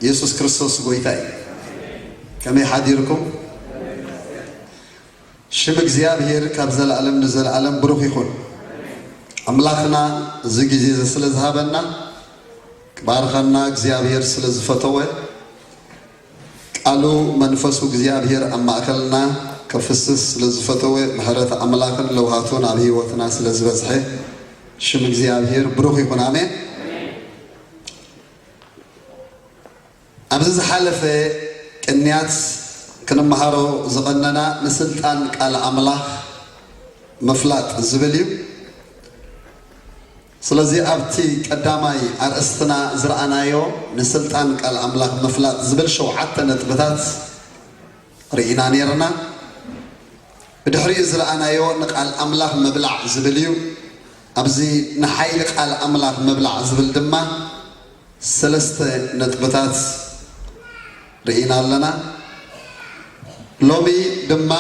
ኢየሱስ ክርስቶስ ጎይታ እዩ። ከመይ ሓዲርኩም? ሽም እግዚኣብሔር ካብ ዘለዓለም ንዘለዓለም ብሩኽ ይኹን። ኣምላኽና እዚ ግዜ እዚ ስለ ዝሃበና፣ ክባርኸና እግዚኣብሔር ስለ ዝፈተወ፣ ቃሉ መንፈሱ እግዚኣብሔር ኣብ ማእከልና ከፍስስ ስለ ዝፈተወ፣ ምሕረት ኣምላኽን ለውሃቱን ኣብ ህይወትና ስለ ዝበዝሐ፣ ሽም እግዚኣብሔር ብሩኽ ይኹን። ኣሜን። ኣብዚ ዝሓለፈ ቅንያት ክንመሃሮ ዝቐነና ንስልጣን ቃል ኣምላኽ ምፍላጥ ዝብል እዩ። ስለዚ ኣብቲ ቀዳማይ ኣርእስትና ዝረኣናዮ ንስልጣን ቃል ኣምላኽ ምፍላጥ ዝብል ሸውዓተ ነጥብታት ርኢና ነይርና። ብድሕሪኡ ዝረኣናዮ ንቃል ኣምላኽ ምብላዕ ዝብል እዩ። ኣብዚ ንሓይሊ ቃል ኣምላኽ ምብላዕ ዝብል ድማ ሰለስተ ነጥብታት ርኢና ኣለና። ሎሚ ድማ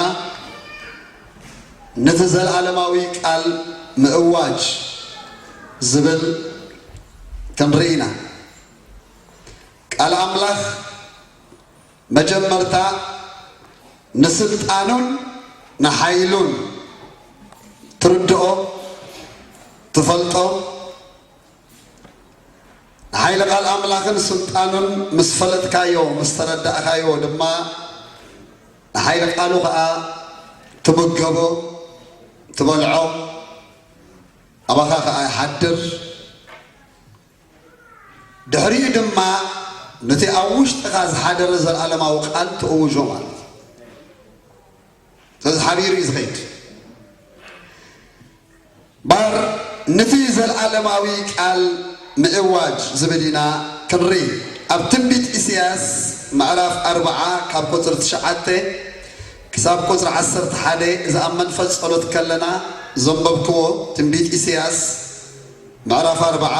ነቲ ዘለዓለማዊ ቃል ምእዋጅ ዝብል ክንርኢ ኢና። ቃል ኣምላኽ መጀመርታ ንስልጣኑን ንሓይሉን ትርድኦ፣ ትፈልጦ። ንሓይሊ ቃል ኣምላኽን ስልጣኑን ምስ ፈለጥካዮ፣ ምስ ተረዳእካዮ ድማ፣ ንሓይሊ ቃሉ ኸኣ ትምገቦ፣ ትበልዖ፣ ኣባኻ ኸኣ ይሓድር። ድሕሪኡ ድማ ነቲ ኣብ ውሽጥኻ ዝሓደረ ዘለዓለማዊ ቃል ትእውጆ ማለት እዩ። ስለዚ ሓቢሩ እዩ ዝኸይድ። ባር ነቲ ዘለዓለማዊ ቃል ምእዋጅ ዝብል ኢና ክንርኢ። ኣብ ትንቢት ኢሳያስ ምዕራፍ ኣርብዓ ካብ ቁጽሪ ትሽዓተ ክሳብ ቁጽሪ ዓሰርተ ሓደ፣ እዚ ኣብ መንፈስ ጸሎት ከለና ዘንበብክዎ ትንቢት ኢሳያስ ምዕራፍ ኣርብዓ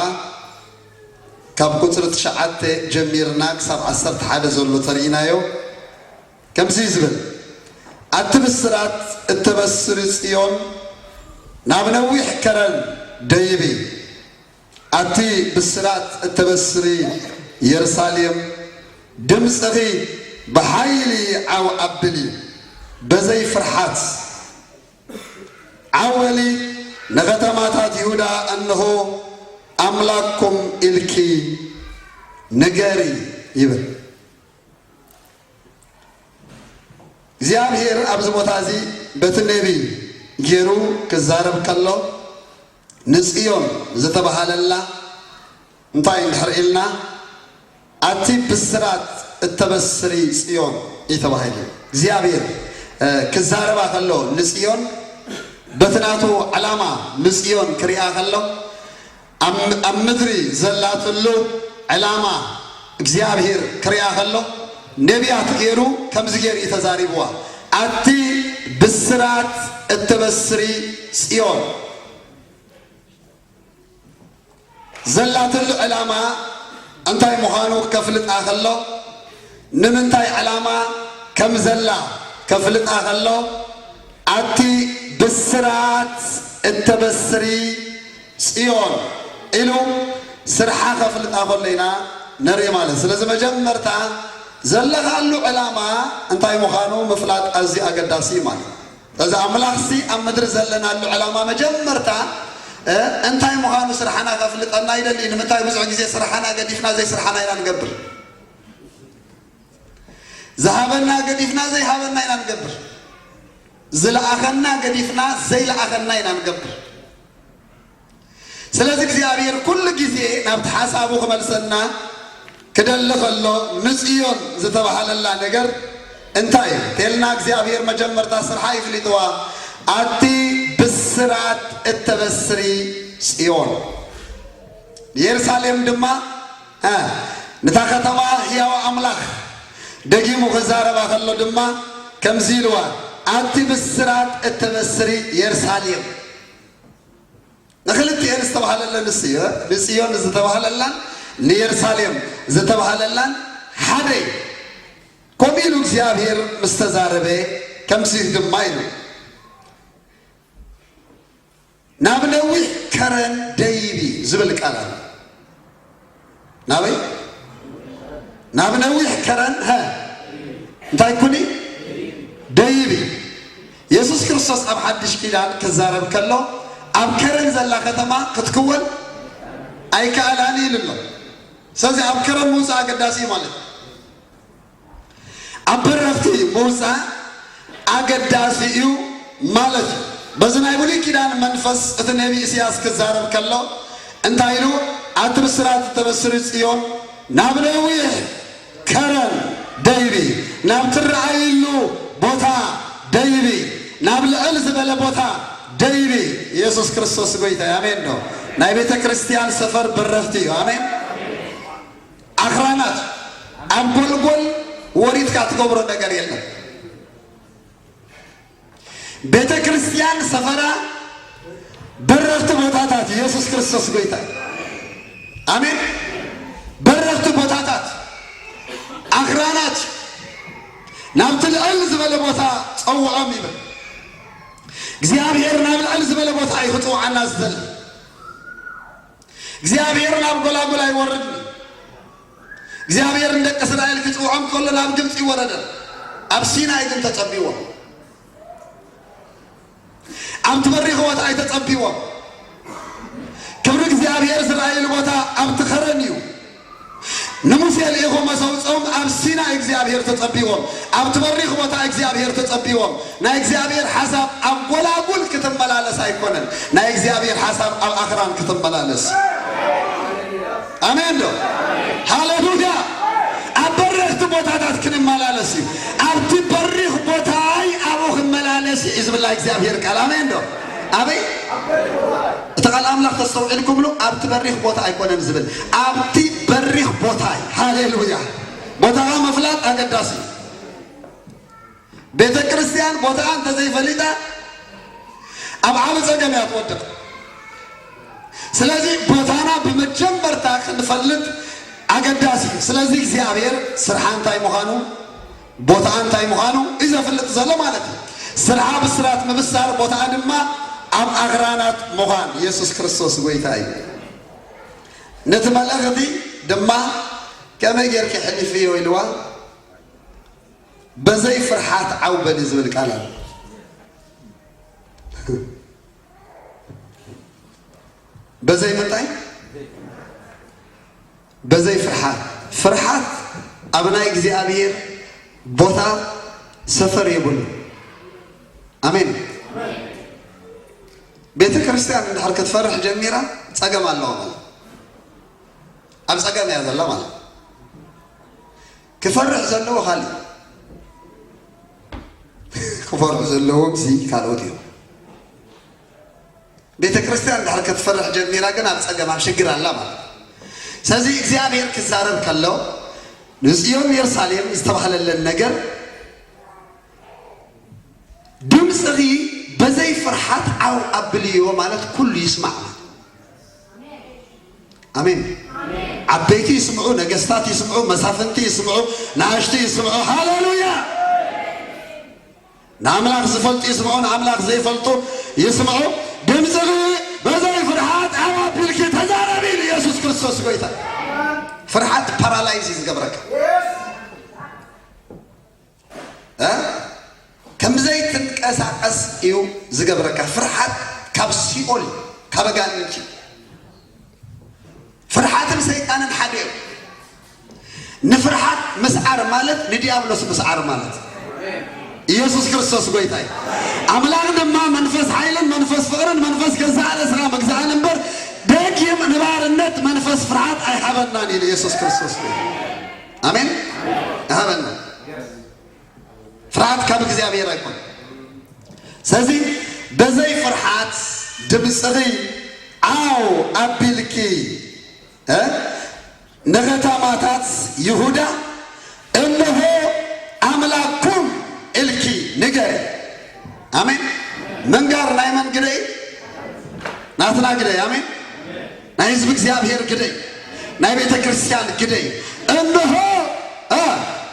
ካብ ቁጽሪ ትሽዓተ ጀሚርና ክሳብ ዓሰርተ ሓደ ዘሎ ተርኢናዮ። ከምዚ እዩ ዝብል፣ ኣቲ ብስራት እተበስሪ ጽዮን፣ ናብ ነዊሕ ከረን ደይቢ። ኣቲ ብስራት እተበስሪ የሩሳሌም፣ ድምጽኺ ብሓይሊ ዓው ኣብሊ፣ በዘይ ፍርሓት ዓው በሊ። ንኸተማታት ይሁዳ፣ እንሆ ኣምላኽኩም ኢልኪ ንገሪ ይብል። እግዚኣብሔር ኣብዚ ቦታ እዚ በቲ ነቢይ ገይሩ ክዛረብ ከሎ፣ ንጽዮን ዝተባህለላ እንታይ እንድሕር ኢልና፣ ኣቲ ብስራት እተበስሪ ጽዮን እዩ ተባሂሉ። እግዚኣብሔር፣ እ፣ ክዛረባ ከሎ ንጽዮን፣ በቲ ናቱ ዕላማ ንጽዮን ክሪኣ ከሎ፣ ኣብ፣ ኣብ ምድሪ ዘላትሉ ዕላማ እግዚኣብሔር ክሪኣ ከሎ፣ ነቢያት ገይሩ ከምዚ ገይሩ እዩ ተዛሪብዋ። ኣቲ ብስራት እተበስሪ ጽዮን፣ ዘላትሉ ዕላማ እንታይ ምዃኑ ከፍልጣ ከሎ፣ ንምንታይ ዕላማ ከም ዘላ ከፍልጣ ከሎ፣ ኣቲ ብስራት እተበስሪ ጽዮን ኢሉ ስርሓ ከፍልጣ ከሎ ኢና ንርኢ ማለት። ስለዚ መጀመርታ ዘለኻሉ ዕላማ እንታይ ምዃኑ ምፍላጥ ኣዝዩ ኣገዳሲ እዩ ማለት። ስለዚ ኣምላኽሲ ኣብ ምድሪ ዘለናሉ ዕላማ መጀመርታ፣ እ፣ እንታይ ምዃኑ ስርሓና ከፍልጠና ይደሊ። ንምንታይ ብዙሕ ግዜ ስርሓና ገዲፍና ዘይስርሓና ኢና ንገብር? ዝሃበና ገዲፍና ዘይሃበና ኢና ንገብር። ዝለኣኸና ገዲፍና ዘይለኣኸና ኢና ንገብር። ስለዚ እግዚኣብሔር ኩሉ ግዜ ናብቲ ሓሳቡ ክመልሰና ክደሊ ከሎ፣ ንጽዮን ዝተባህለላ ነገር እንታይ እዩ? ተልና እግዚኣብሔር መጀመርታ ስርሓ ይፍሊጥዋ። ኣቲ ብስራት እተበስሪ ጽዮን፣ ንየሩሳሌም ድማ፣ እ፣ ነታ ከተማ ህያው ኣምላኽ ደጊሙ ክዛረባ ከሎ ድማ ከምዚ ኢልዋ፣ ኣቲ ብስራት እተበስሪ የሩሳሌም። ንኽልቲኤን ዝተባህለለን ንስ-፣ ንጽዮን ዝተባህለላን ንየሩሳሌም ዝተባህለላን ሓደ እዩ። ከምኡ ኢሉ እግዚኣብሔር ምስ ተዛረበ፣ ከምዚ ድማ ኢሉ፣ ናብ ነዊሕ ከረን ደይቢ ዝብል ቃል ኣሎ። ናበይ? ናብ ነዊሕ ከረን፣ ሀ፣ እንታይ ኩኒ? ደይቢ። የሱስ ክርስቶስ ኣብ ሓድሽ ኪዳን ክዛረብ ከሎ፣ ኣብ ከረን ዘላ ከተማ ክትክወን ኣይከኣላን ኢሉ ኣሎ። ስለዚ ኣብ ከረን ምውፃእ ኣገዳሲ እዩ ማለት እዩ። ኣብ በረኽቲ ምውፃእ ኣገዳሲ እዩ ማለት እዩ። በዚ ናይ ብሉይ ኪዳን መንፈስ እቲ ነቢ ኢሳያስ ክዛረብ ከሎ እንታይ ኢሉ? ኣቲ ብስራት እተበስሪ ጽዮን ናብ ነዊሕ ከረን ደይቢ፣ ናብ ትረኣይሉ ቦታ ደይቢ፣ ናብ ልዕል ዝበለ ቦታ ደይቢ። ኢየሱስ ክርስቶስ ጎይታ እዩ። ኣሜን ዶ? ናይ ቤተ ክርስቲያን ሰፈር በረኽቲ እዩ። ኣሜን። ኣኽራናት ኣብ ጎልጎል ወሪድካ ትገብሮ ነገር የለን። ቤተ ክርስቲያን ሰፈራ በረኽቲ ቦታታት ኢየሱስ ክርስቶስ ጎይታ። ኣሜን። በረኽቲ ቦታታት ኣኽራናት ናብቲ ልዕል ዝበለ ቦታ ጸውዖም ይብል። እግዚኣብሔር ናብ ልዕል ዝበለ ቦታ እዩ ክጽውዓና ዝደሊ። እግዚኣብሔር ናብ ጎላጉል ኣይወርድን። እግዚኣብሔር ንደቂ እስራኤል ክጽውዖም ከሎ ናብ ግብጺ ወረደ። ኣብ ሲናይ ግን ተጸቢዎም። ኣብቲ በሪኽ ቦታ ኣይተጸቢዎም። ክብሪ እግዚኣብሔር ዝረኣየሉ ቦታ ኣብቲ ኸረን እዩ። ንሙሴ ልኢኹ መሰውጾም ኣብ ሲናይ እግዚኣብሔር ተጸቢዎም። ኣብቲ በሪኽ ቦታ እግዚኣብሔር ተጸቢዎም። ናይ እግዚኣብሔር ሓሳብ ኣብ ጎላጉል ክትመላለስ ኣይኮነን። ናይ እግዚኣብሔር ሓሳብ ኣብ ኣኽራን ክትመላለስ። ኣሜን ዶ? ሃሌሉያ። ኣብ በረኽቲ ቦታታት ክንመላለስ እዩ። ኣብቲ በሪኽ ቦታይ ኣብኡ ክመላለስ እዩ ዝብል ናይ እግዚኣብሔር ቃል። ኣሜን ዶ? ኣበይ? እቲ ቃል ኣምላኽ ተስተውዒልኩምሉ ኣብቲ በሪኽ ቦታ ኣይኮነን ዝብል። ኣብቲ በሪኽ ቦታይ። ሃሌሉያ። ቦታኻ ምፍላጥ ኣገዳሲ እዩ። ቤተ ክርስቲያን ቦታኣ እንተዘይፈሊጣ ኣብ ዓቢ ጸገም እያ ትወድቕ። ስለዚ ቦታና ብመጀመርታ ክንፈልጥ ኣገዳሲ እዩ። ስለዚ እግዚኣብሔር ስርሓ እንታይ ምዃኑ፣ ቦታኣ እንታይ ምዃኑ እዩ ዘፍልጥ ዘሎ ማለት እዩ። ስርሓ ብስራት ምብሳር፣ ቦታኣ ድማ ኣብ ኣኽራናት ምዃን። ኢየሱስ ክርስቶስ ጎይታ እዩ። ነቲ መልእኽቲ ድማ ከመይ ጌርኪ ሕሊፍዮ ኢልዋ። በዘይ ፍርሓት ዓው በሊ ዝብል ቃል ኣሎ። በዘይ ምንታይ? በዘይ ፍርሓት። ፍርሓት ኣብ ናይ እግዚኣብሔር ቦታ ሰፈር የብሉ። ኣሜን። ቤተ ክርስቲያን እንድሕር ክትፈርሕ ጀሚራ ጸገም ኣለዋ ማለት፣ ኣብ ጸገም እያ ዘላ ማለት። ክፈርሕ ዘለዎ ካልእ፣ ክፈርሑ ዘለዎም ሲ ካልኦት እዮም። ቤተ ክርስቲያን እንድሕር ክትፈርሕ ጀሚራ ግን ኣብ ጸገም፣ ኣብ ሽግር ኣላ ማለት። ስለዚ እግዚኣብሔር ክዛረብ ከሎ ንጽዮን ኢየሩሳሌም ዝተባህለለን ነገር ድምፅኺ በዘይ ፍርሓት ዓው ኣብልዮ ማለት ኩሉ ይስማዕ ማለት። ኣሜን። ዓበይቲ ይስምዑ፣ ነገስታት ይስምዑ፣ መሳፍንቲ ይስምዑ፣ ንኣሽቱ ይስምዑ። ሃሌሉያ። ንኣምላኽ ዝፈልጡ ይስምዑ፣ ንኣምላኽ ዘይፈልጡ ይስምዑ። ድምፅኺ በዘይ ፍርሓት ዓው ኣቢልኪ ተዛረቢ ኢሉ ኢየሱስ ክርስቶስ ጎይታ። ፍርሓት ፓራላይዝ እዩ ዝገብረካ። እ? ከም ዘይትንቀሳቐስ እዩ ዝገብረካ። ፍርሓት ካብ ሲኦል፣ ካብ ኣጋንንቲ። ፍርሓትን ሰይጣንን ሓደ እዮም። ንፍርሓት ምስዓር ማለት ንዲያብሎስ ምስዓር ማለት። ኢየሱስ ክርስቶስ ጎይታ እዩ። ኣምላኽ ድማ መንፈስ ሓይልን መንፈስ ፍቕርን መንፈስ ገዛእ ርእስኻ ምግዛእን እምበር ደጊም ንባርነት መንፈስ ፍርሓት ኣይሃበናን ኢሉ ኢየሱስ ክርስቶስ ጎይታ። ኣሜን። ኣይሃበናን። ፍርሃት ካብ እግዚኣብሔር ኣይኮን። ስለዚ በዘይ ፍርሃት ድምፅኺ ዓው ኣቢልኪ፣ እ፣ ንኸተማታት ይሁዳ እንሆ ኣምላክኩም ኢልኪ ንገሪ። ኣሜን። ምንጋር ናይ መን ግደ እዩ? ናትና ግደ። ኣሜን። ናይ ህዝቢ እግዚኣብሔር ግደይ፣ ናይ ቤተ ክርስቲያን ግደይ። እንሆ፣ እ፣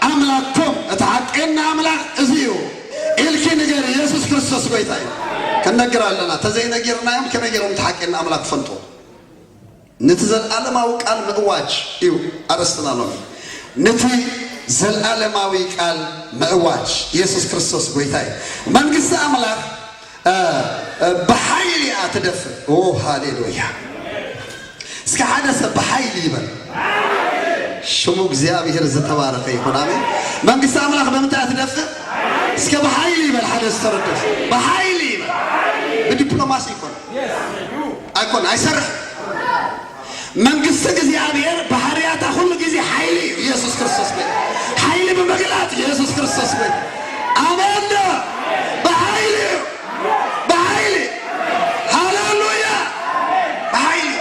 ኣምላክኩም፣ እቲ ሓቀኛ ኣምላኽ እዚ እዩ ኢልኪ ንገሪ። ኢየሱስ ክርስቶስ ጎይታ እዩ። ክንነግር ኣለና። ተዘይነጊርናዮም ከመይ ገይሮም እቲ ሓቀኛ ኣምላኽ ክፈልጡ? ነቲ ዘለዓለማዊ ቃል ምእዋጅ እዩ ኣርእስትና ሎሚ። ነቲ ዘለኣለማዊ ቃል ምእዋጅ። ኢየሱስ ክርስቶስ ጎይታ እዩ። መንግስቲ ኣምላኽ፣ እ፣ እ፣ ብሓይሊ እያ ትደፍእ። ኦ፣ ሃሌሉያ። እስከ ሓደ ሰብ ብሓይሊ ይበል። ሽሙ እግዚኣብሔር ዝተባረኸ ይኹን። ኣሜን። መንግስቲ ኣምላኽ ብምንታይ እያ ትደፍእ? እስከ ብሓይሊ ይበል። ሓደ ዝተረድእ ብሓይሊ ይበል። ብዲፕሎማሲ ይኮን ኣይኮን ኣይሰርሕ። መንግስቲ እግዚኣብሔር ባህርያታ ኩሉ ግዜ ሓይሊ እዩ። ኢየሱስ ክርስቶስ ጎይታ። ሓይሊ ብምግላጽ ኢየሱስ ክርስቶስ ጎይታ። ኣሜን ዶ? ብሓይሊ እዩ። ብሓይሊ። ሃሌሉያ። ብሓይሊ።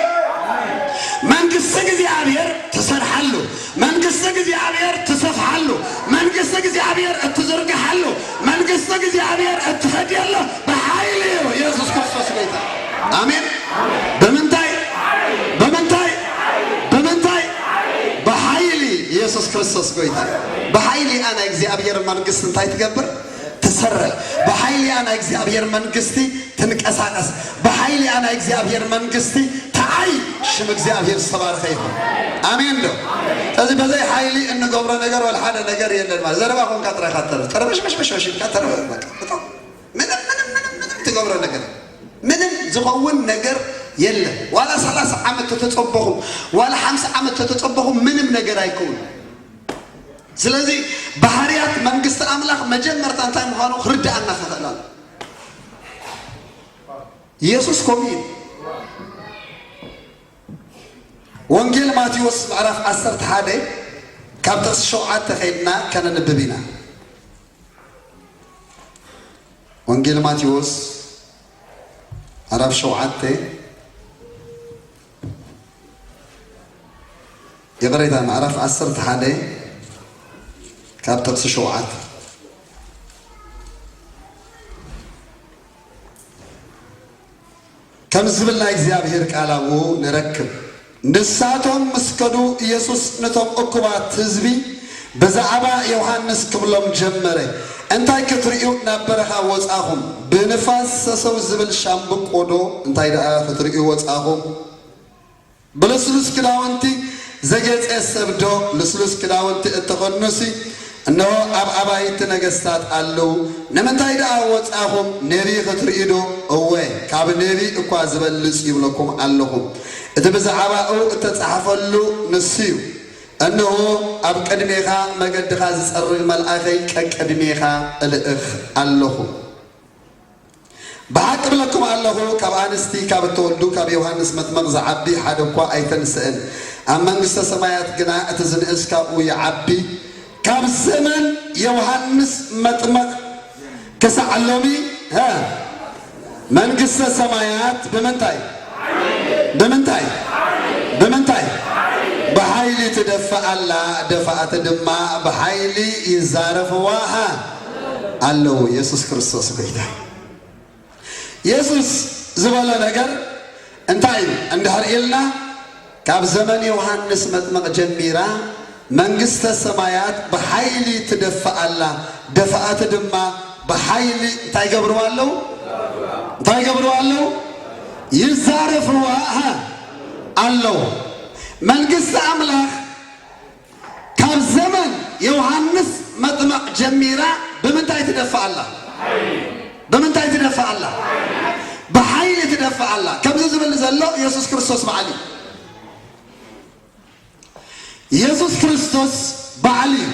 መንግስቲ እግዚኣብሔር ትሰርሓሉ፣ መንግስቲ እግዚኣብሔር ትሰፍሓሉ፣ መንግስቲ እግዚኣብሔር እትዝርግሓሉ፣ መንግስቲ እግዚኣብሔር እትኸድየሉ ብሓይሊ እዩ። ኢየሱስ ክርስቶስ ጎይታ። ኣሜን። ብምንታይ? ብምንታይ? ብምንታይ? ብሓይሊ። ኢየሱስ ክርስቶስ ጎይታ። ብሓይሊ ኣና እግዚኣብሔር መንግስቲ እንታይ ትገብር? ትሰርሕ። ብሓይሊ ኣና እግዚኣብሔር መንግስቲ ትንቀሳቀስ። ብሓይሊ ኣና እግዚኣብሔር መንግስቲ ተዓይ። ሽም እግዚኣብሔር ዝተባረኸ ይኹን። ኣሜን ዶ? ስለዚህ በዘይ ሓይሊ እንገብሮ ነገር ወላ ሓደ ነገር የለን ማለት። ዘረባ ኮንካ ጥራይ ካተረ፣ ተረበሽበሽበሽ ኢልካ ተረበ፣ በቃ። በጣም ምንም፣ ምንም፣ ምንም፣ ምንም ትገብሮ ነገር፣ ምንም ዝኸውን ነገር የለን። ዋላ ሰላሳ ዓመት ተተጸበኹም፣ ዋላ ሓምሳ ዓመት ተተጸበኹም፣ ምንም ነገር ኣይከውን። ስለዚ ባህርያት መንግስቲ ኣምላኽ መጀመርታ እንታይ ምዃኑ ክርድኣና ክኽእል ኣሎ። ኢየሱስ ከምኡ እዩ። ወንጌል ማቴዎስ ምዕራፍ ዓሰርተ ሓደ ካብ ጥቕሲ ሸውዓተ ከይድና ከነንብብ ኢና። ወንጌል ማቴዎስ ምዕራፍ ሸውዓተ፣ ይቕሬታ፣ ምዕራፍ ዓሰርተ ሓደ ካብ ጥቕሲ ሸውዓተ። ከም ዝብል ናይ እግዚኣብሔር ቃል ኣብኡ ንረክብ። ንሳቶም ምስ ከዱ፣ ኢየሱስ ነቶም እኩባት ህዝቢ ብዛዕባ ዮሃንስ ክብሎም ጀመረ፣ "እንታይ ክትርእዩ ናብ በረኻ ወጻኹም? ብንፋስ ሰሰው ዝብል ሻምብቆ ዶ? እንታይ ደኣ ክትርእዩ ወጻኹም? ብልስሉስ ክዳውንቲ ዘጌጸ ሰብ ዶ? ልስሉስ ክዳውንቲ እተኸድኑሲ እንሆ ኣብ ኣባይቲ ነገስታት ኣለዉ። ንምንታይ ደኣ ወጻኹም? ነቢ ክትርኢ ዶ? እወ፣ ካብ ነቢ እኳ ዝበልጽ ይብለኩም ኣለኹ። እቲ ብዛዕባኡ እተጻሕፈሉ ንሱ እዩ። እንሆ ኣብ ቅድሜኻ መገድኻ ዝጸርግ መልኣኸይ ቀቅድሜኻ እልእኽ ኣለኹ። ብሓቂ እብለኩም ኣለኹ፣ ካብ ኣንስቲ ካብ እተወልዱ ካብ ዮሃንስ መጥመቕ ዝዓቢ ሓደ እኳ ኣይተንስእን። ኣብ መንግስተ ሰማያት ግና እቲ ዝንእስ ካብኡ ይዓቢ። ካብ ዘመን ዮሃንስ መጥመቕ ክሳዕ ሎሚ፣ ሀ፣ መንግስተ ሰማያት ብምንታይ? ብምንታይ? ብምንታይ? ብሓይሊ ትደፍእ ኣላ፣ ደፋእቲ ድማ ብሓይሊ ይዛረፍዋ፣ ሀ፣ ኣለዉ። ኢየሱስ ክርስቶስ ጎይታ። ኢየሱስ ዝበሎ ነገር እንታይ እዩ? እንድሕር ኢልና፣ ካብ ዘመን ዮሃንስ መጥምቕ ጀሚራ መንግስተ ሰማያት ብሓይሊ ትደፍእ ኣላ፣ ደፋእቲ ድማ ብሓይሊ እንታይ ይገብርዋ ኣለዉ? እንታይ ይገብርዋ ኣለዉ? ይዛረፍዋ፣ ሃ፣ ኣለዉ። መንግስቲ ኣምላኽ ካብ ዘመን ዮሃንስ መጥምቕ ጀሚራ ብምንታይ ትደፍእ ኣላ? ብምንታይ ትደፍእ ኣላ? ብሓይሊ ትደፍእ ኣላ። ከምዚ ዝብል ዘሎ ኢየሱስ ክርስቶስ በዓል እዩ። ኢየሱስ ክርስቶስ በዓል እዩ።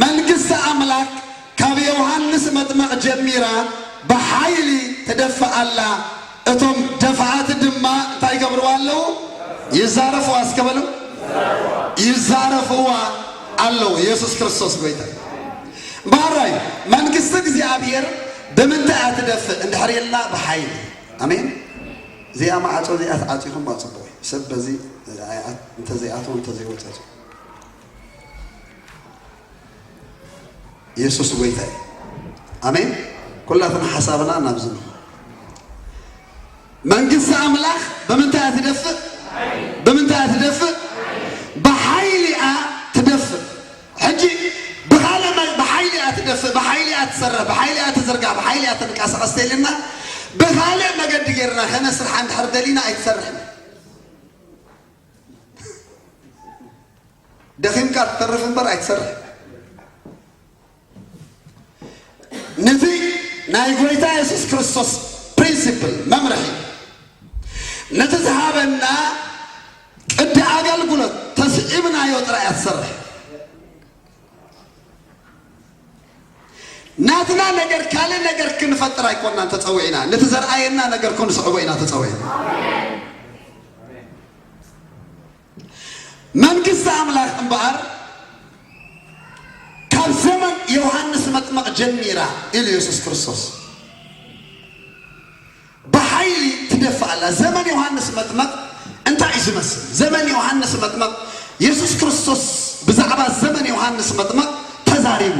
መንግስቲ ኣምላኽ ካብ ዮሃንስ መጥምቕ ጀሚራ ብሓይሊ ትደፍእ ኣላ። እቶም ደፋእቲ ድማ እንታይ ይገብርዋ ኣለዉ? ይዛረፍዋ። እስከ በሉ፣ ይዛረፍዋ ኣለዉ። ኢየሱስ ክርስቶስ ጎይታ። እምበኣር መንግስቲ እግዚኣብሔር ብምንታይ እያ ትደፍእ እንድሕር ኢልና፣ ብሓይሊ። ኣሜን። እዚኣ ማዕጾ እዚኣ ተዓጺኹም ጽቡቕ እዩ። ሰብ በዚ ኣይኣት-፣ እንተዘይኣትዎ እንተዘይወጸ ጽቡቕ። ኢየሱስ ጎይታ እዩ። ኣሜን። ኩላትና ሓሳብና ናብዚ ነው። መንግስቲ ኣምላኽ ብምንታይ እያ ትደፍእ? ብምንታይ እያ ትደፍእ? ብሓይሊ እያ ትደፍእ። ሕጂ ብኻልእ መ-፣ ብሓይሊ እያ ትደፍእ፣ ብሓይሊ እያ ትሰርሕ፣ ብሓይሊ እያ ትዝርጋሕ፣ ብሓይሊ እያ ትንቀሳቐስ ተይልና፣ ብኻልእ መገዲ ጌርና ከነስርሓ እንድሕር ደሊና ኣይትሰርሕን። ደኺምካ ትተርፍ እምበር ኣይትሰርሕ። ነቲ ናይ ጎይታ የሱስ ክርስቶስ ፕሪንሲፕል፣ መምርሒ፣ ነቲ ዝሃበና ቅዲ ኣገልግሎት ተስዒብናዮ ጥራይ እያ ትሰርሕ። ናትና ነገር፣ ካልእ ነገር ክንፈጥር ኣይኮናን ተጸዊዕና፣ ነቲ ዘርኣየና ነገር ክንስዕቦ ኢና ተጸዊዕና። መንግስቲ ኣምላኽ እምበኣር ካብ ዘመን ዮሃንስ መጥመቕ ጀሚራ ኢሉ የሱስ ክርስቶስ። ብሓይሊ ትደፍእ ኣላ። ዘመን ዮሃንስ መጥመቕ እንታይ እዩ ዝመስል? ዘመን ዮሃንስ መጥመቕ፣ የሱስ ክርስቶስ ብዛዕባ ዘመን ዮሃንስ መጥመቕ ተዛሪቡ።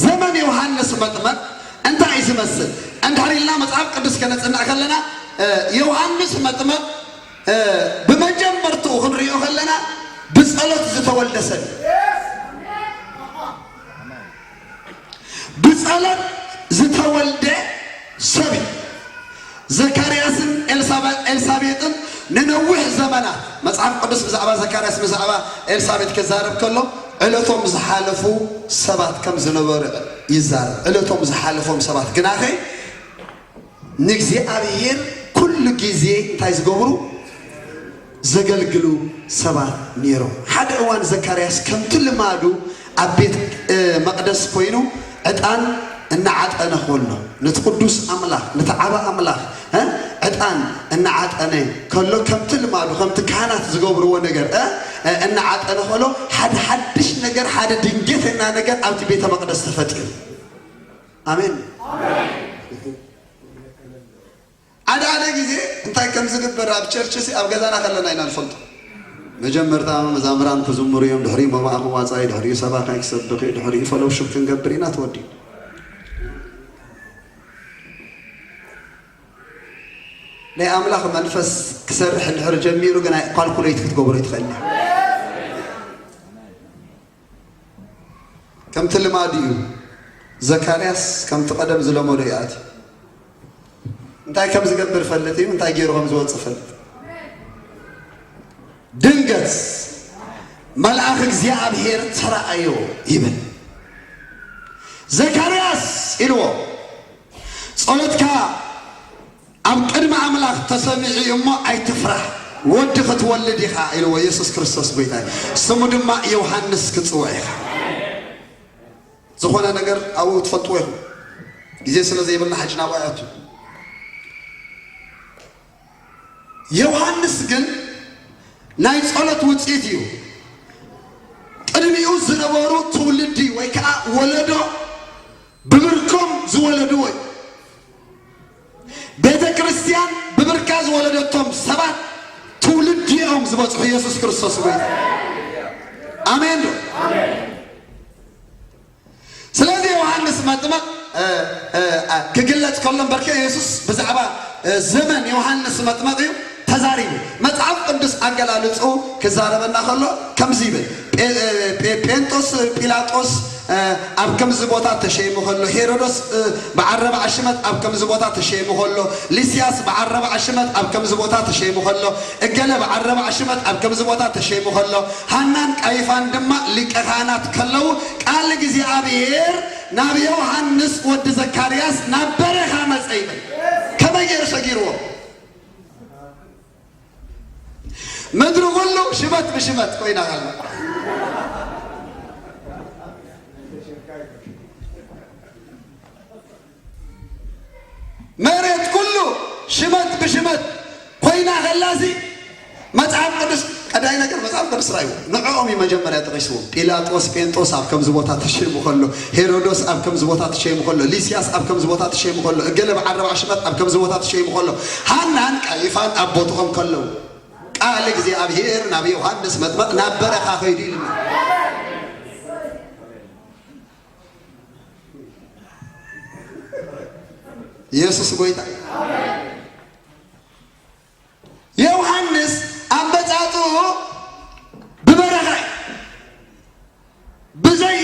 ዘመን ዮሃንስ መጥመቕ እንታይ እዩ ዝመስል? እንድሕር ኢልና መጽሓፍ ቅዱስ ከነጽንዕ ከለና፣ እ፣ ዮሃንስ መጥመቕ፣ እ፣ ብመጀመርትኡ ክንሪኦ ከለና ብጸሎት ዝተወልደ ሰብ እዩ። ብጸሎት ዝተወልደ ሰብ እዩ። ዘካርያስን ኤልሳበ-፣ ኤልሳቤጥን ንነዊሕ ዘመናት፣ መጽሓፍ ቅዱስ ብዛዕባ ዘካርያስ፣ ብዛዕባ ኤልሳቤጥ ክዛረብ ከሎ፣ ዕለቶም ዝሓለፉ ሰባት ከም ዝነበሩ ይዛረብ። ዕለቶም ዝሓለፎም ሰባት ግናኸ ንእግዚኣብሔር ኩሉ ግዜ እንታይ ዝገብሩ? ዘገልግሉ ሰባት ነይሮም። ሓደ እዋን ዘካርያስ ከምቲ ልማዱ ኣብ ቤት፣ እ፣ መቕደስ ኮይኑ ዕጣን እናዓጠነ ከሎ፣ ነቲ ቅዱስ ኣምላኽ፣ ነቲ ዓቢ ኣምላኽ፣ እ፣ ዕጣን እናዓጠነ ከሎ፣ ከምቲ ልማዱ፣ ከምቲ ካህናት ዝገብርዎ ነገር፣ እ፣ እ፣ እናዓጠነ ከሎ፣ ሓደ ሓድሽ ነገር፣ ሓደ ድንገተኛ ነገር ኣብቲ ቤተ መቕደስ ተፈጢሩ። ኣሜን። ሓደ ሓደ ግዜ እንታይ ከም ዝግበር ኣብ ቸርች ሲ ኣብ ገዛና ከለና ኢና ንፈልጦ። መጀመርታ መዛምራን ክዝምሩ እዮም፣ ድሕሪኡ መባእኹ ዋጻኢ፣ ድሕሪኡ ሰባኻይ ክሰብኽ እዩ፣ ድሕሪኡ ፈሎውሽፕ ክንገብር ኢና፣ ተወዲኡ። ናይ ኣምላኽ መንፈስ ክሰርሕ እንድሕር ጀሚሩ ግን ኣይ-፣ ካልኩሌት ክትገብሮ ይትኽእል እያ። ከምቲ ልማድ እዩ። ዘካርያስ ከምቲ ቀደም ዝለመዶ ይኣትዩ። እንታይ ከም ዝገብር ፈልጥ እዩ፣ እንታይ ገይሩ ከም ዝወጽእ ፈልጥ። ድንገት መልኣኽ እግዚኣብሔር ተራኣዮ ይብል። ዘካርያስ ኢልዎ፣ ጸሎትካ ኣብ ቅድሚ ኣምላኽ ተሰሚዑ እዩ እሞ ኣይትፍራሕ፣ ወዲ ክትወልድ ኢኻ ኢልዎ የሱስ ክርስቶስ ጎይታ እዩ። ስሙ ድማ ዮሃንስ ክትጽውዕ ኢኻ። ዝኾነ ነገር ኣብኡ ትፈልጥዎ ኢኹም። ግዜ ስለ ዘይብልና ሕጂ ናብኡ ኣይኣቱን። ዮሃንስ ግን ናይ ጸሎት ውጽኢት እዩ። ቅድሚኡ ዝነበሩ ትውልዲ ወይ ከዓ ወለዶ ብብርኮም ዝወለድዎ እዩ። ቤተ ክርስቲያን ብብርካ ዝወለደቶም ሰባት ትውልዲ እዮም ዝበጽሑ። ኢየሱስ ክርስቶስ ጎይታ። ኣሜን ዶ? ስለዚ ዮሃንስ መጥምቕ፣ እ፣ እ፣ እ፣ ክግለጽ ከሎ እምበርከ የሱስ ብዛዕባ፣ እ፣ ዘመን ዮሃንስ መጥምቕ እዩ ተዛሪቡ። መጽሓፍ ቅዱስ ኣገላልጹ ክዛረበና ከሎ ከምዚ ይብል፣ ጴ-፣ እ፣ ጴ-፣ ጴንጦስ ጲላጦስ፣ እ፣ ኣብ ከምዚ ቦታ ተሸይሙ ከሎ፣ ሄሮዶስ፣ እ፣ በዓል ረብዓ ሽመት ኣብ ከምዚ ቦታ ተሸይሙ ከሎ፣ ሊስያስ በዓል ረብዓ ሽመት ኣብ ከምዚ ቦታ ተሸይሙ ከሎ፣ እገለ በዓል ረብዓ ሽመት ኣብ ከምዚ ቦታ ተሸይሙ ከሎ፣ ሃናን ቃይፋን ድማ ሊቀ ካህናት ከለዉ፣ ቃል እግዚኣብሔር ናብ ዮሃንስ ወዲ ዘካርያስ ናብ በረኻ መጸ ይብል። ከመይ ገይሩ ሰጊርዎ? ምድሪ ኩሉ ሽመት ብሽመት ኮይና ከላ። መሬት ኩሉ ሽመት ብሽመት ኮይና ከላሲ፣ መጽሓፍ ቅዱስ ቀዳይ ነገር መጽሓፍ ቅዱስ ራእይዎ። ንዕኦም እዩ መጀመርያ ጠቒስዎም። ጲላጦስ ጴንጦስ ኣብ ከምዚ ቦታ ተሸይሙ ከሎ፣ ሄሮዶስ ኣብ ከምዚ ቦታ ተሸይሙ ከሎ፣ ሊስያስ ኣብ ከምዚ ቦታ ተሸይሙ ከሎ፣ እገለ በዓል ኣርብዓ ሽመት ኣብ ከምዚ ቦታ ተሸይሙ ከሎ፣ ሃናን ቃይፋን ኣብ ቦትኦም ከለዉ፣ ቃል እግዚኣብሔር ናብ ዮሃንስ መጥምቕ ናብ በረኻ ከይዱ ኢሉና። ኢየሱስ ጎይታ። ዮሃንስ ኣመጻጽኡ ብበረኻ እዩ። ብዘይ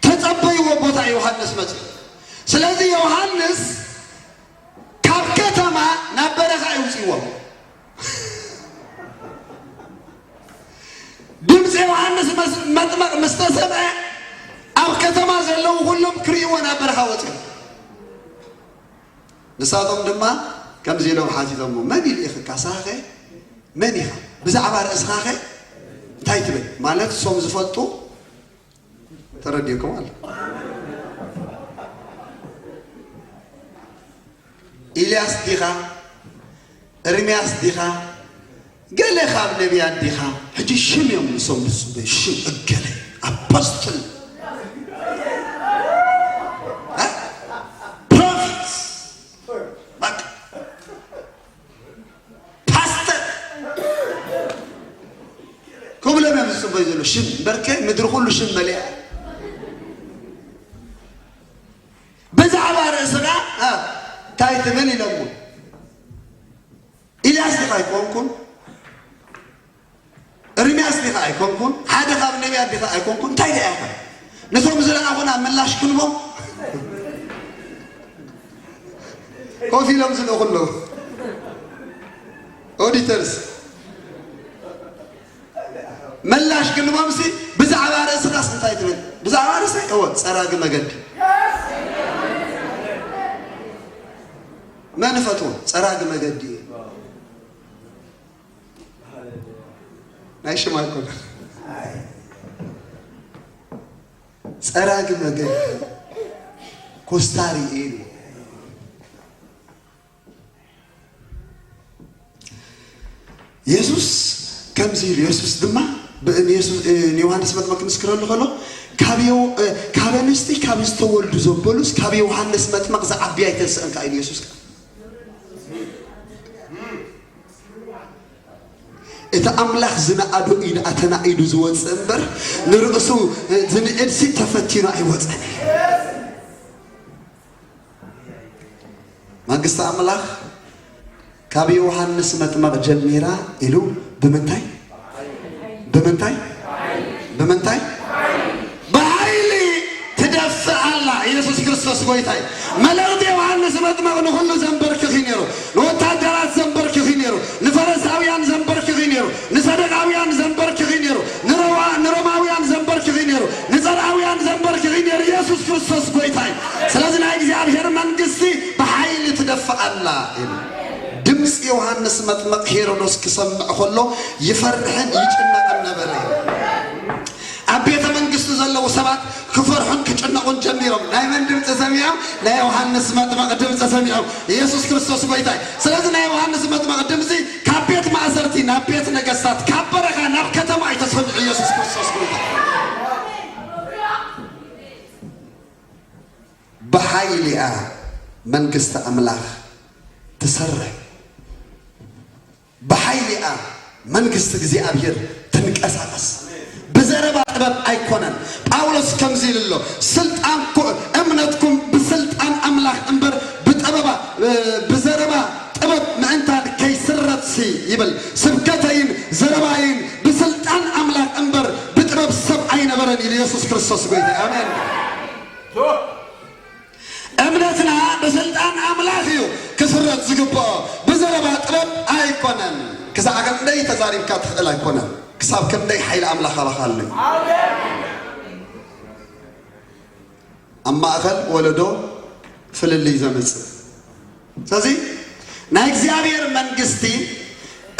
ተጸበይዎ ቦታ ዮሃንስ መጽኡ። ስለዚ ዮሃንስ ካብ ከተማ ናብ በረኻ እዩ ውጽእዎ። ድምፂ ዮሃንስ መስ-፣ መጥመቕ ምስ ተሰምዐ፣ ኣብ ከተማ ዘለዉ ኩሎም ክርእይዎ ናብ በረኻ ወጹ። ንሳቶም ድማ ከምዚ ኢሎም ሓቲቶሞ፣ "መን ኢልኢኺ? ካሳኸ መን ኢኻ? ብዛዕባ ርእስኻኸ እንታይ ትብል?" ማለት፣ እሶም ዝፈልጡ ተረዲእኩም ኣሎ። "ኢልያስ ዲኻ? እርምያስ ዲኻ? ገለ ካብ ነቢያት ዲኻ?" ሕጂ ሽም እዮም ንሶም ንሱ ሽም፣ እገለ ኣፖስትል፣ እ? ፕሮፌት፣ በቃ ፓስተር ክብሎም እዮም ዝጽበዩ ዘሎ ሽም። እምበርከ ምድሪ ኩሉ ሽም መሊኣ። ብዛዕባ ርእስኻ፣ እ፣ እንታይ ትብል ኢሎሞ። "ኢልያስ ዲኻ ኣይኮንኩን? እርምያስ ዲኻ ኣይኮንኩን? ሓደ ካብ ነቢያት ዲኻ ኣይኮንኩን? እንታይ ደኣ ኢኻ?" ነቶም ዝለኣኹና ምላሽ ክንቦም ኮፍ ኢሎም ዝልእኹ ኣለዉ። ኦዲተርስ ምላሽ ክንቦምሲ፣ "ብዛዕባ ርእስኻስ እንታይ ትብል?" "ብዛዕባ ርእሰይ? እወ፣ ጸራጊ መገዲ። መን እፈትዎ? ጸራጊ መገዲ እዩ። ናይ ሽም ኣይኮነ። ጸራጊ መገዲ፣ ኮስታሪ እዩ ኢሉ። የሱስ ከምዚ ኢሉ፣ የሱስ ድማ ብ-፣ ንየሱስ፣ እ፣ ንዮሃንስ መጥምቅ ክምስክረሉ ከሎ፣ "ካብ የው-፣ እ፣ ካብ ኣንስቲ ካብ ዝተወልዱ ዘበሉስ ካብ ዮሃንስ መጥምቅ ዝዓቢ ኣይተንስአን" ከኣ ኢሉ የሱስ። እቲ ኣምላኽ ዝነኣዶ እዩ ደኣ ተናኢዱ ዝወጽእ እምበር፣ ንርእሱ ዝንእድሲ ተፈቲኑ ኣይወጸን እዩ። መንግስቲ ኣምላኽ ካብ ዮሃንስ መጥመቕ ጀሚራ ኢሉ ብምንታይ? ብምንታይ? ብምንታይ? ብሓይሊ ትደፍእ ኣላ። ኢየሱስ ክርስቶስ ጎይታ እዩ። መልእኽቲ ዮሃንስ መጥመቕ ንኹሉ ዘንበርክኽ እዩ ነይሩ። ንወታደራት ዘንበርክኽ እዩ ነይሩ። ንፈረሳውያን ዘንበርክኽ እዩ ነይሩ። ንሰደቃውያን ዘንበርክኽ እዩ ነይሩ። ንሮዋ-፣ ንሮማውያን ዘንበርክኽ እዩ ነይሩ። ንጸልኣውያን ዘንበርክኽ እዩ ነይሩ። ኢየሱስ ክርስቶስ ጎይታ እዩ። ስለዚ ናይ እግዚኣብሔር መንግስቲ ብሓይሊ ትደፍእ ኣላ ኢሉ። ድምፂ ዮሃንስ መጥመቕ ሄሮዶስ ክሰምዕ ከሎ ይፈርሕን ይጭነቕን ነበረ። ኣብ ቤተ መንግስቱ ዘለዉ ሰባት ክፈርሑን ክጭነቑን ጀሚሮም። ናይ መን ድምፂ ሰሚዖም? ናይ ዮሃንስ መጥመቕ ድምፂ ሰሚዖም። ኢየሱስ ክርስቶስ ጎይታ እዩ። ስለዚ ናይ ዮሃንስ መጥመቕ ድምፂ ካብ ቤት ማእሰርቲ ናብ ቤት ነገስታት፣ ካብ በረኻ ናብ ከተማ እዩ ተሰሚዑ። ኢየሱስ ክርስቶስ ጎይታ። ብሓይሊኣ መንግስቲ ኣምላኽ ትሰርሕ። ብሓይሊኣ መንግስቲ እግዚኣብሔር ትንቀሳቐስ። ብዘረባ ጥበብ ኣይኮነን። ጳውሎስ ከምዚ ኢሉ ኣሎ፣ "ስልጣንኩ-፣ እምነትኩም ብስልጣን ኣምላኽ እምበር ብጠበባ፣ እ፣ ብዘረባ ጥበብ ምእንታን ከይስረትሲ" ይብል። ስብከተይን ዘረባይን ብስልጣን ኣምላኽ እምበር ብጥበብ ሰብ ኣይነበረን ኢሉ ኢየሱስ ክርስቶስ ጎይታ። ኣሜን። እምነትና ብስልጣን ኣምላኽ እዩ ክስረጽ ዝግብኦ፣ ብዘረባ ጥበብ ኣይኮነን። ክሳዕ ክንደይ ተዛሪብካ ትኽእል ኣይኮነን፣ ክሳብ ክንደይ ሓይሊ ኣምላኽ ኣባኻ ኣሎ እዩ። ኣብ ማእኸል ወለዶ ፍልልይ ዘምጽእ። ስለዚ ናይ እግዚኣብሔር መንግስቲ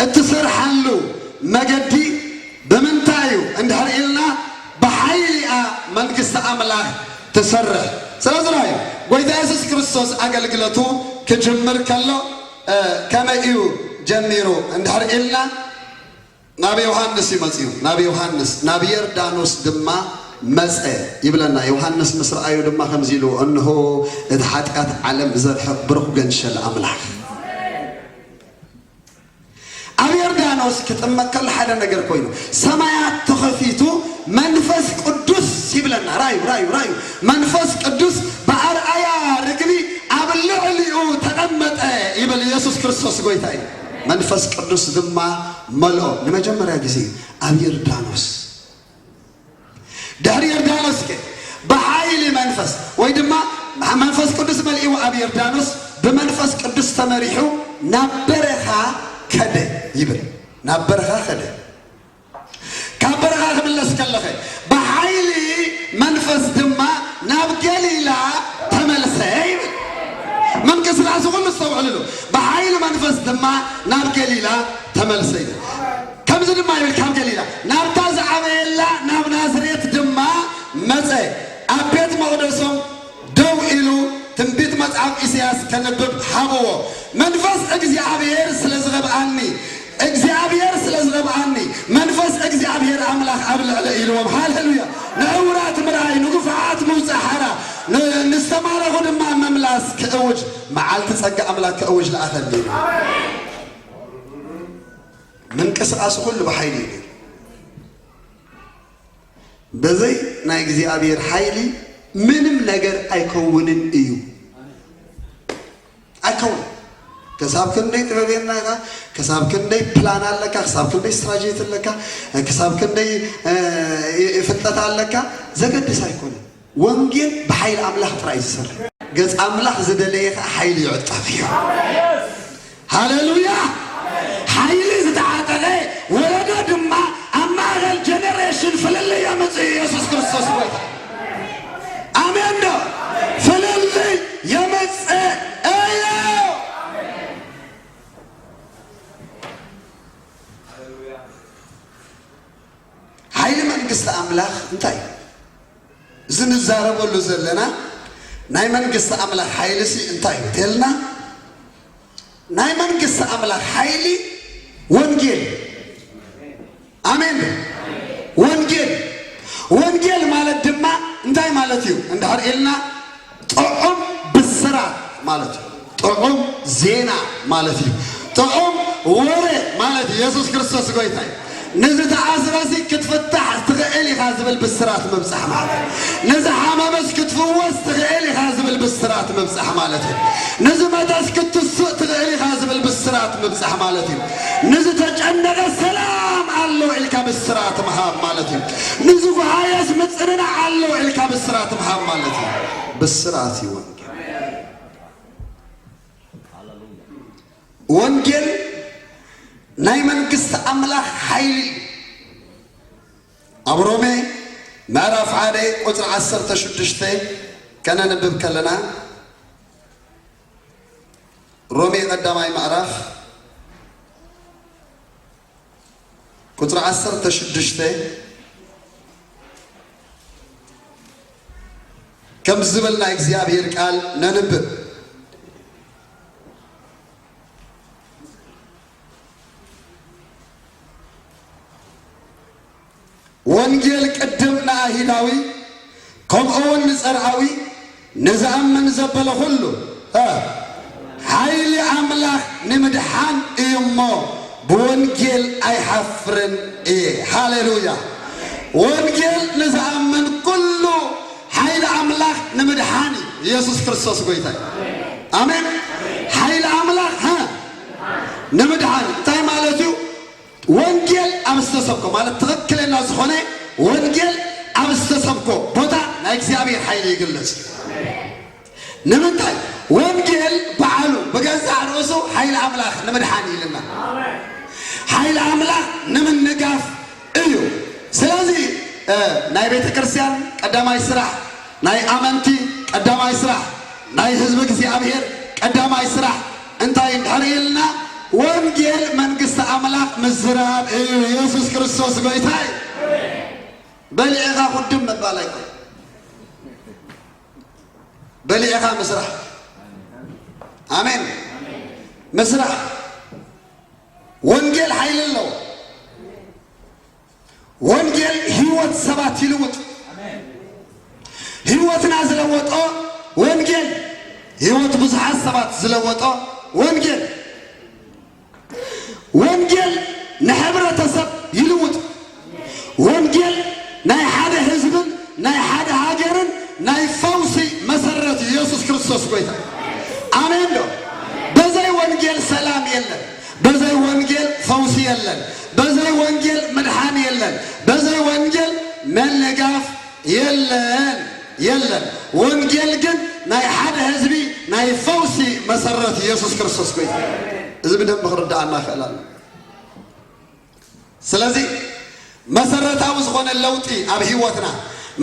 እትሰርሓሉ መገዲ ብምንታይ እዩ እንድሕር ኢልና፣ ብሓይሊኣ መንግስቲ ኣምላኽ ትሰርሕ። ስለዚ ናይ ጎይታ የሱስ ክርስቶስ ኣገልግለቱ ክጅምር ከሎ፣ እ፣ ከመይ እዩ ጀሚሩ እንድሕር ኢልና፣ ናብ ዮሃንስ እዩ መጺኡ። ናብ ዮሃንስ፣ ናብ ዮርዳኖስ ድማ መጸ ይብለና። ዮሃንስ ምስ ረኣዮ ድማ ከምዚ ኢሉ፣ "እንሆ እቲ ሓጢኣት ዓለም ዘርሕቕ ብሩኽ ገንሸል ኣምላኽ።" ኣብ ዮርዳኖስ ክጥመቅ ከሎ ሓደ ነገር ኮይኑ፣ ሰማያት ተኸፊቱ መንፈስ ቅዱስ ይብለና። ራዩ፣ ራዩ፣ ራዩ። መንፈስ ቅዱስ ብኣርኣያ ርግቢ ኣብ ልዕሊኡ ተቐመጠ ይብል። ኢየሱስ ክርስቶስ ጎይታ እዩ። መንፈስ ቅዱስ ድማ መልኦ ንመጀመርያ ግዜ ኣብ ዮርዳኖስ። ድሕሪ ዮርዳኖስ ከ ብሓይሊ መንፈስ ወይ ድማ መንፈስ ቅዱስ መሊእዎ ኣብ ዮርዳኖስ ብመንፈስ ቅዱስ ተመሪሑ ናብ በረኻ ከደ ይብል። ናብ በረኻ ከደ። ካብ በረኻ ክትምለስ ከለኸ፣ ብሓይሊ መንፈስ ድማ ናብ ገሊላ ተመልሰ ይብል። ምንቅስቃሱ ኩሉ እስተውዕልሉ። ብሓይሊ መንፈስ ድማ ናብ ገሊላ ተመልሰ ይብል። ከምዚ ድማ ይብል፣ ካብ ገሊላ ናብታ ዝዓበየላ ናብ ናዝሬት ድማ መጸ። ኣብ ቤት መቕደሶም ደው ኢሉ ትንቢት መጽሓፍ ኢሳያስ ከንብብ ሃብዎ። መንፈስ እግዚኣብሔር ስለ ዝቐብኣኒ፣ እግዚኣብሔር ስለ ዝቐብኣኒ፣ መንፈስ እግዚኣብሔር ኣምላኽ ኣብ ልዕለ ኢልዎም። ሃሌሉያ! ንዕውራት ምርኣይ፣ ንግፉዓት ምውጻእ ሓራ፣ ን-፣ ንዝተማረኹ ድማ ምምላስ ክእውጅ፣ መዓልቲ ጸጋ ኣምላኽ ክእውጅ ለኣኸኒ ኢሉ። ምንቅስቃሱ ኩሉ ብሓይሊ እዩ። በዘይ ናይ እግዚኣብሔር ሓይሊ ምንም ነገር ኣይከውንን እዩ። ኣይከውን። ክሳብ ክንደይ ጥበበኛ ኢኻ፣ ክሳብ ክንደይ ፕላን ኣለካ፣ ክሳብ ክንደይ ስትራቴጂ ኣለካ፣ ክሳብ ክንደይ፣ እ፣ ፍልጠት ኣለካ፣ ዘገድስ ኣይኮነን። ወንጌል ብሓይሊ ኣምላኽ ጥራይ እዩ ዝሰርሕ። ገጽ ኣምላኽ ዝደለየ ኸኣ ሓይሊ ይዕጠፍ እዩ። ሃሌሉያ! ሓይሊ ዝተዓጠቐ ወለዶ ድማ ኣብ ማእከል ጀነሬሽን ፍልልይ የምጽእ እዩ። ኢየሱስ ክርስቶስ ጎይታ። ኣሜን ዶ? ፍልልይ የምጽእ እዩ። ሓይሊ መንግስቲ ኣምላኽ እንታይ እዩ? እዚ ንዛረበሉ ዘለና ናይ መንግስቲ ኣምላኽ ሓይሊ ሲ እንታይ እዩ? ተልና ናይ መንግስቲ ኣምላኽ ሓይሊ ወንጌል። ኣሜን። ወንጌል፣ ወንጌል ማለት ድማ እንታይ ማለት እዩ? እንድሕር ኢልና ጥዑም ብስራት ማለት እዩ። ጥዑም ዜና ማለት እዩ። ጥዑም ወረ ማለት እዩ። የሱስ ክርስቶስ ጎይታ እዩ። ንዝተኣስረሲ ክትፍታሕ ትኽእል ኢኻ ዝብል ብስራት ምብጻሕ ማለት እዩ። ንዝሓመመስ ክትፍወስ ትኽእል ኢኻ ዝብል ብስራት ምብጻሕ ማለት እዩ። ንዝመተስ ክትስእ ትኽእል ኢኻ ዝብል ብስራት ምብጻሕ ማለት እዩ። ንዝተጨነቐ ሰላም ኣሎ ኢልካ ብስራት ምሃብ ማለት እዩ። ንዝጓሃየስ ምጽንናዕ ኣሎ ኢልካ ብስራት ምሃብ ማለት እዩ። ብስራት እዩ ወንጌል። ወንጌል ናይ መንግስቲ ኣምላኽ ሓይሊ እዩ። ኣብ ሮሜ ምዕራፍ ሓደ ቁጽሪ ዓሰርተ ሽዱሽተ ከነንብብ ከለና፣ ሮሜ ቀዳማይ ምዕራፍ ቁጽሪ ዓሰርተ ሽዱሽተ ከም ዝብል ናይ እግዚኣብሔር ቃል ነንብብ። ወንጌል ቅድም ንኣይሁዳዊ፣ ከምኡ እውን ንጸርኣዊ፣ ንዝኣምን ዘበለ ኩሉ፣ እ፣ ሓይሊ ኣምላኽ ንምድሓን እዩ እሞ፣ ብወንጌል ኣይሓፍርን እየ። ሃሌሉያ! ወንጌል ንዝኣምን ኩሉ ሓይሊ ኣምላኽ ንምድሓን እዩ። ኢየሱስ ክርስቶስ ጎይታ እዩ። ኣሜን። ሓይሊ ኣምላኽ፣ እ፣ ንምድሓን እንታይ ማለት እዩ? ወንጌል ኣብ ዝተሰብኮ ማለት ትኽክለኛ ዝኾነ ወንጌል ኣብ ዝተሰብኮ ቦታ ናይ እግዚኣብሔር ሓይሊ ይግለጽ እዩ። ንምንታይ? ወንጌል ባዕሉ ብገዛእ ርእሱ ሓይሊ ኣምላኽ ንምድሓን እዩ ኢልና። ሓይሊ ኣምላኽ ንምንጋፍ እዩ። ስለዚ፣ እ፣ ናይ ቤተ ክርስቲያን ቀዳማይ ስራሕ፣ ናይ ኣመንቲ ቀዳማይ ስራሕ፣ ናይ ህዝቢ እግዚኣብሔር ቀዳማይ ስራሕ እንታይ እንድሕር ኢልና፣ ወንጌል መንግስቲ ኣምላኽ ምዝራብ እዩ። ኢየሱስ ክርስቶስ ጎይታ እዩ። በሊዕኻ ኩድም ምባል ኣይኮን። በሊዕኻ ምስራሕ። ኣሜን። ምስራሕ። ወንጌል ሓይሊ ኣለዎ። ወንጌል ህይወት ሰባት ይልውጥ። ህይወትና ዝለወጦ ወንጌል፣ ህይወት ብዙሓት ሰባት ዝለወጦ ወንጌል። ወንጌል ንሕብረተሰብ ይልውጥ። ወንጌል ናይ ሓደ ህዝብን ናይ ሓደ ሃገርን ናይ ፈውሲ መሰረት ኢየሱስ ክርስቶስ ጎይታ። ኣሜን ዶ? በዘይ ወንጌል ሰላም የለን። በዘይ ወንጌል ፈውሲ የለን። በዘይ ወንጌል ምድሓን የለን። በዘይ ወንጌል ምንጋፍ የለን፣ የለን። ወንጌል ግን ናይ ሓደ ህዝቢ ናይ ፈውሲ መሰረት ኢየሱስ ክርስቶስ ጎይታ። እዚ ብደንብ ክርድኣና ክእል ኣሎ። ስለዚ መሰረታዊ ዝኾነ ለውጢ ኣብ ህይወትና፣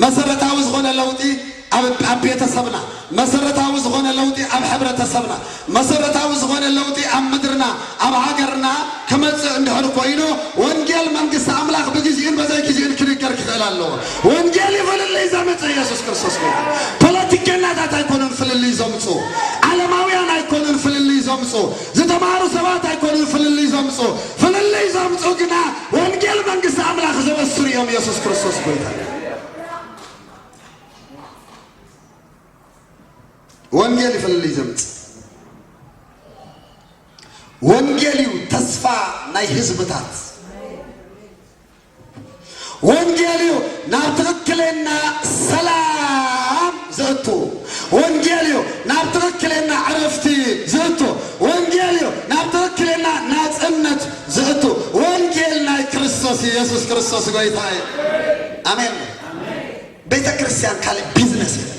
መሰረታዊ ዝኾነ ለውጢ ኣብ ኣብ ቤተሰብና፣ መሰረታዊ ዝኾነ ለውጢ ኣብ ሕብረተሰብና፣ መሰረታዊ ዝኾነ ለውጢ ኣብ ምድርና፣ ኣብ ሃገርና ክመጽእ እንድሕር ኮይኑ፣ ወንጌል መንግስቲ ኣምላኽ ብግዜኡን በዘይ ግዜኡን ክንገር ክኽእል ኣለዎ። ወንጌል እዩ ፍልልይ ዘምጽእ። ኢየሱስ ክርስቶስ ጎይታ። ፖለቲከኛታት ኣይኮኑን ፍልልይ ዘምጽኡ፣ ዓለማውያን ኣይኮኑን ፍልልይ ዘምጽኡ፣ ዝተማሩ ሰባት ኣይኮኑን ፍልልይ ዘምጽኡ። ፍልልይ ዘምጽኡ ግና ወንጌል መንግስቲ ኣምላኽ ዘበስሩ እዮም። ኢየሱስ ክርስቶስ ጎይታ። ወንጌል እዩ ፍልልይ ዘምጽእ። ወንጌል እዩ ተስፋ ናይ ህዝብታት። ወንጌል እዩ ናብ ትኽክለና ሰላም ዘእቱ። ወንጌል እዩ ናብ ትኽክለና ዕረፍቲ ዘእቱ። ወንጌል እዩ ናብ ትኽክለና ናጽነት ዘእቱ። ወንጌል ናይ ክርስቶስ ኢየሱስ ክርስቶስ ጎይታ እዩ። ኣሜን። ቤተ ክርስቲያን ካልእ ቢዝነስ የብላን።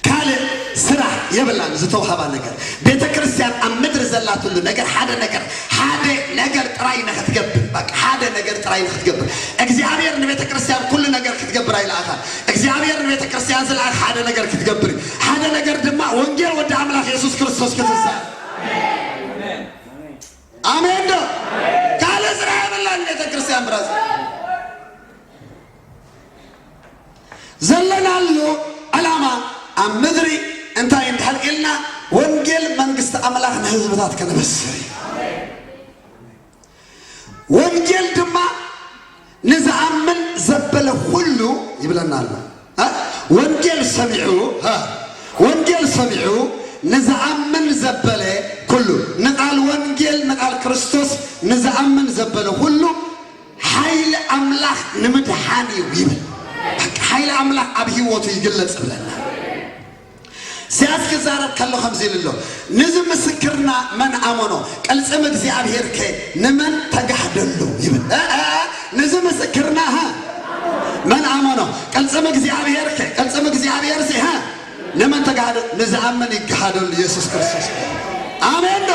ካልእ ስራሕ የብላን ዝተውሃባ ነገር። ቤተ ክርስቲያን ኣብ ምድሪ ዘላትሉ ነገር ሓደ ነገር፣ ሓደ ነገር ጥራይ ንኽትገብር፣ በቃ ሓደ ነገር ጥራይ ንኽትገብር። እግዚኣብሔር ንቤተ ክርስቲያን ኩሉ ነገር ክትገብር ኣይለኣኻን። እግዚኣብሔር ንቤተ ክርስቲያን ዝለኣኽ ሓደ ነገር ክትገብር እዩ። ሓደ ነገር ድማ ወንጌል ወዲ ኣምላኽ የሱስ ክርስቶስ ክትዛር። ኣሜን ዶ? ካልእ ስራሕ የብላን ቤተ ክርስቲያን ብራዘር። ዘለናሉ ዕላማ ኣብ ምድሪ እንታይ እንድሕር ኢልና፣ ወንጌል መንግስቲ ኣምላኽ ንህዝብታት ከነበስር እዩ። ወንጌል ድማ ንዝኣምን ዘበለ ኩሉ ይብለና ኣሎ። እ? ወንጌል ሰሚዑ፣ እ? ወንጌል ሰሚዑ ንዝኣምን ዘበለ ኩሉ፣ ንቓል ወንጌል፣ ንቓል ክርስቶስ ንዝኣምን ዘበለ ኩሉ ሓይሊ ኣምላኽ ንምድሓን እዩ ይብል። በቃ ሓይሊ ኣምላኽ ኣብ ህይወቱ ይግለጽ ብለና። ኢሳያስ ክዛረብ ከሎ ከምዚ ኢሉ ኣሎ፣ "ንዚ ምስክርና መን ኣመኖ? ቅልጽም እግዚኣብሔር ከ ንመን ተጋህደሉ?" ይብል። እ፣ እ፣ እ፣ "ንዚ ምስክርና፣ ሃ፣ መን ኣመኖ? ቅልጽም እግዚኣብሔር ከ፣ ቅልጽም እግዚኣብሔር ሲ፣ ሃ፣ ንመን ተጋህደ? ንዝኣምን ይጋሃደሉ ኢየሱስ ክርስቶስ." ኣሜን ዶ?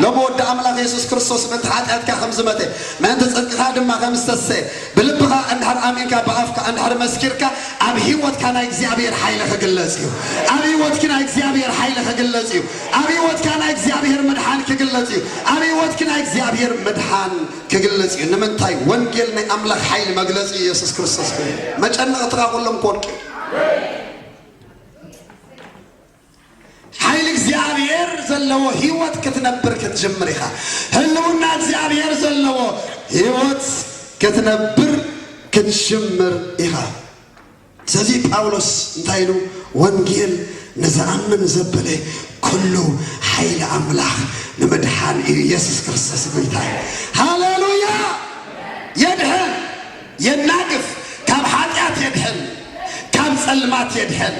ሎሚ ወዲ ኣምላኽ ኢየሱስ ክርስቶስ ምእንቲ ሓጢኣትካ ከም ዝመተ፣ ምእንቲ ጽድቅኻ ድማ ከም ዝተሰ፣ ብልብኻ እንድሕር ኣሚንካ፣ ብኣፍካ እንድሕር መስኪርካ፣ ኣብ ህይወትካ ናይ እግዚኣብሔር ሓይሊ ክግለጽ እዩ። ኣብ ህይወትኪ ናይ እግዚኣብሔር ሓይሊ ክግለጽ እዩ። ኣብ ህይወትካ ናይ እግዚኣብሔር ምድሓን ክግለጽ እዩ። ኣብ ህይወትኪ ናይ እግዚኣብሔር ምድሓን ክግለጽ እዩ። ንምንታይ? ወንጌል ናይ ኣምላኽ ሓይሊ መግለጺ ኢየሱስ ክርስቶስ ኮይኑ። መጨነቕትኻ ኩሎም ክወድቁ እዩ። ሓይሊ እግዚኣብሔር ዘለዎ ህይወት ክትነብር ክትጅምር ኢኻ። ህልውና እግዚኣብሔር ዘለዎ ህይወት ክትነብር ክትጅምር ኢኻ። ስለዚ ጳውሎስ እንታይ ኢሉ? "ወንጌል ንዝኣምን ዘበለ ኩሉ ሓይሊ ኣምላኽ ንምድሓን እዩ፣ ኢየሱስ ክርስቶስ ጎይታ እዩ።" ሃሌሉያ! የድሕን፣ የናግፍ፣ ካብ ሓጢኣት የድሕን፣ ካብ ጸልማት የድሕን፣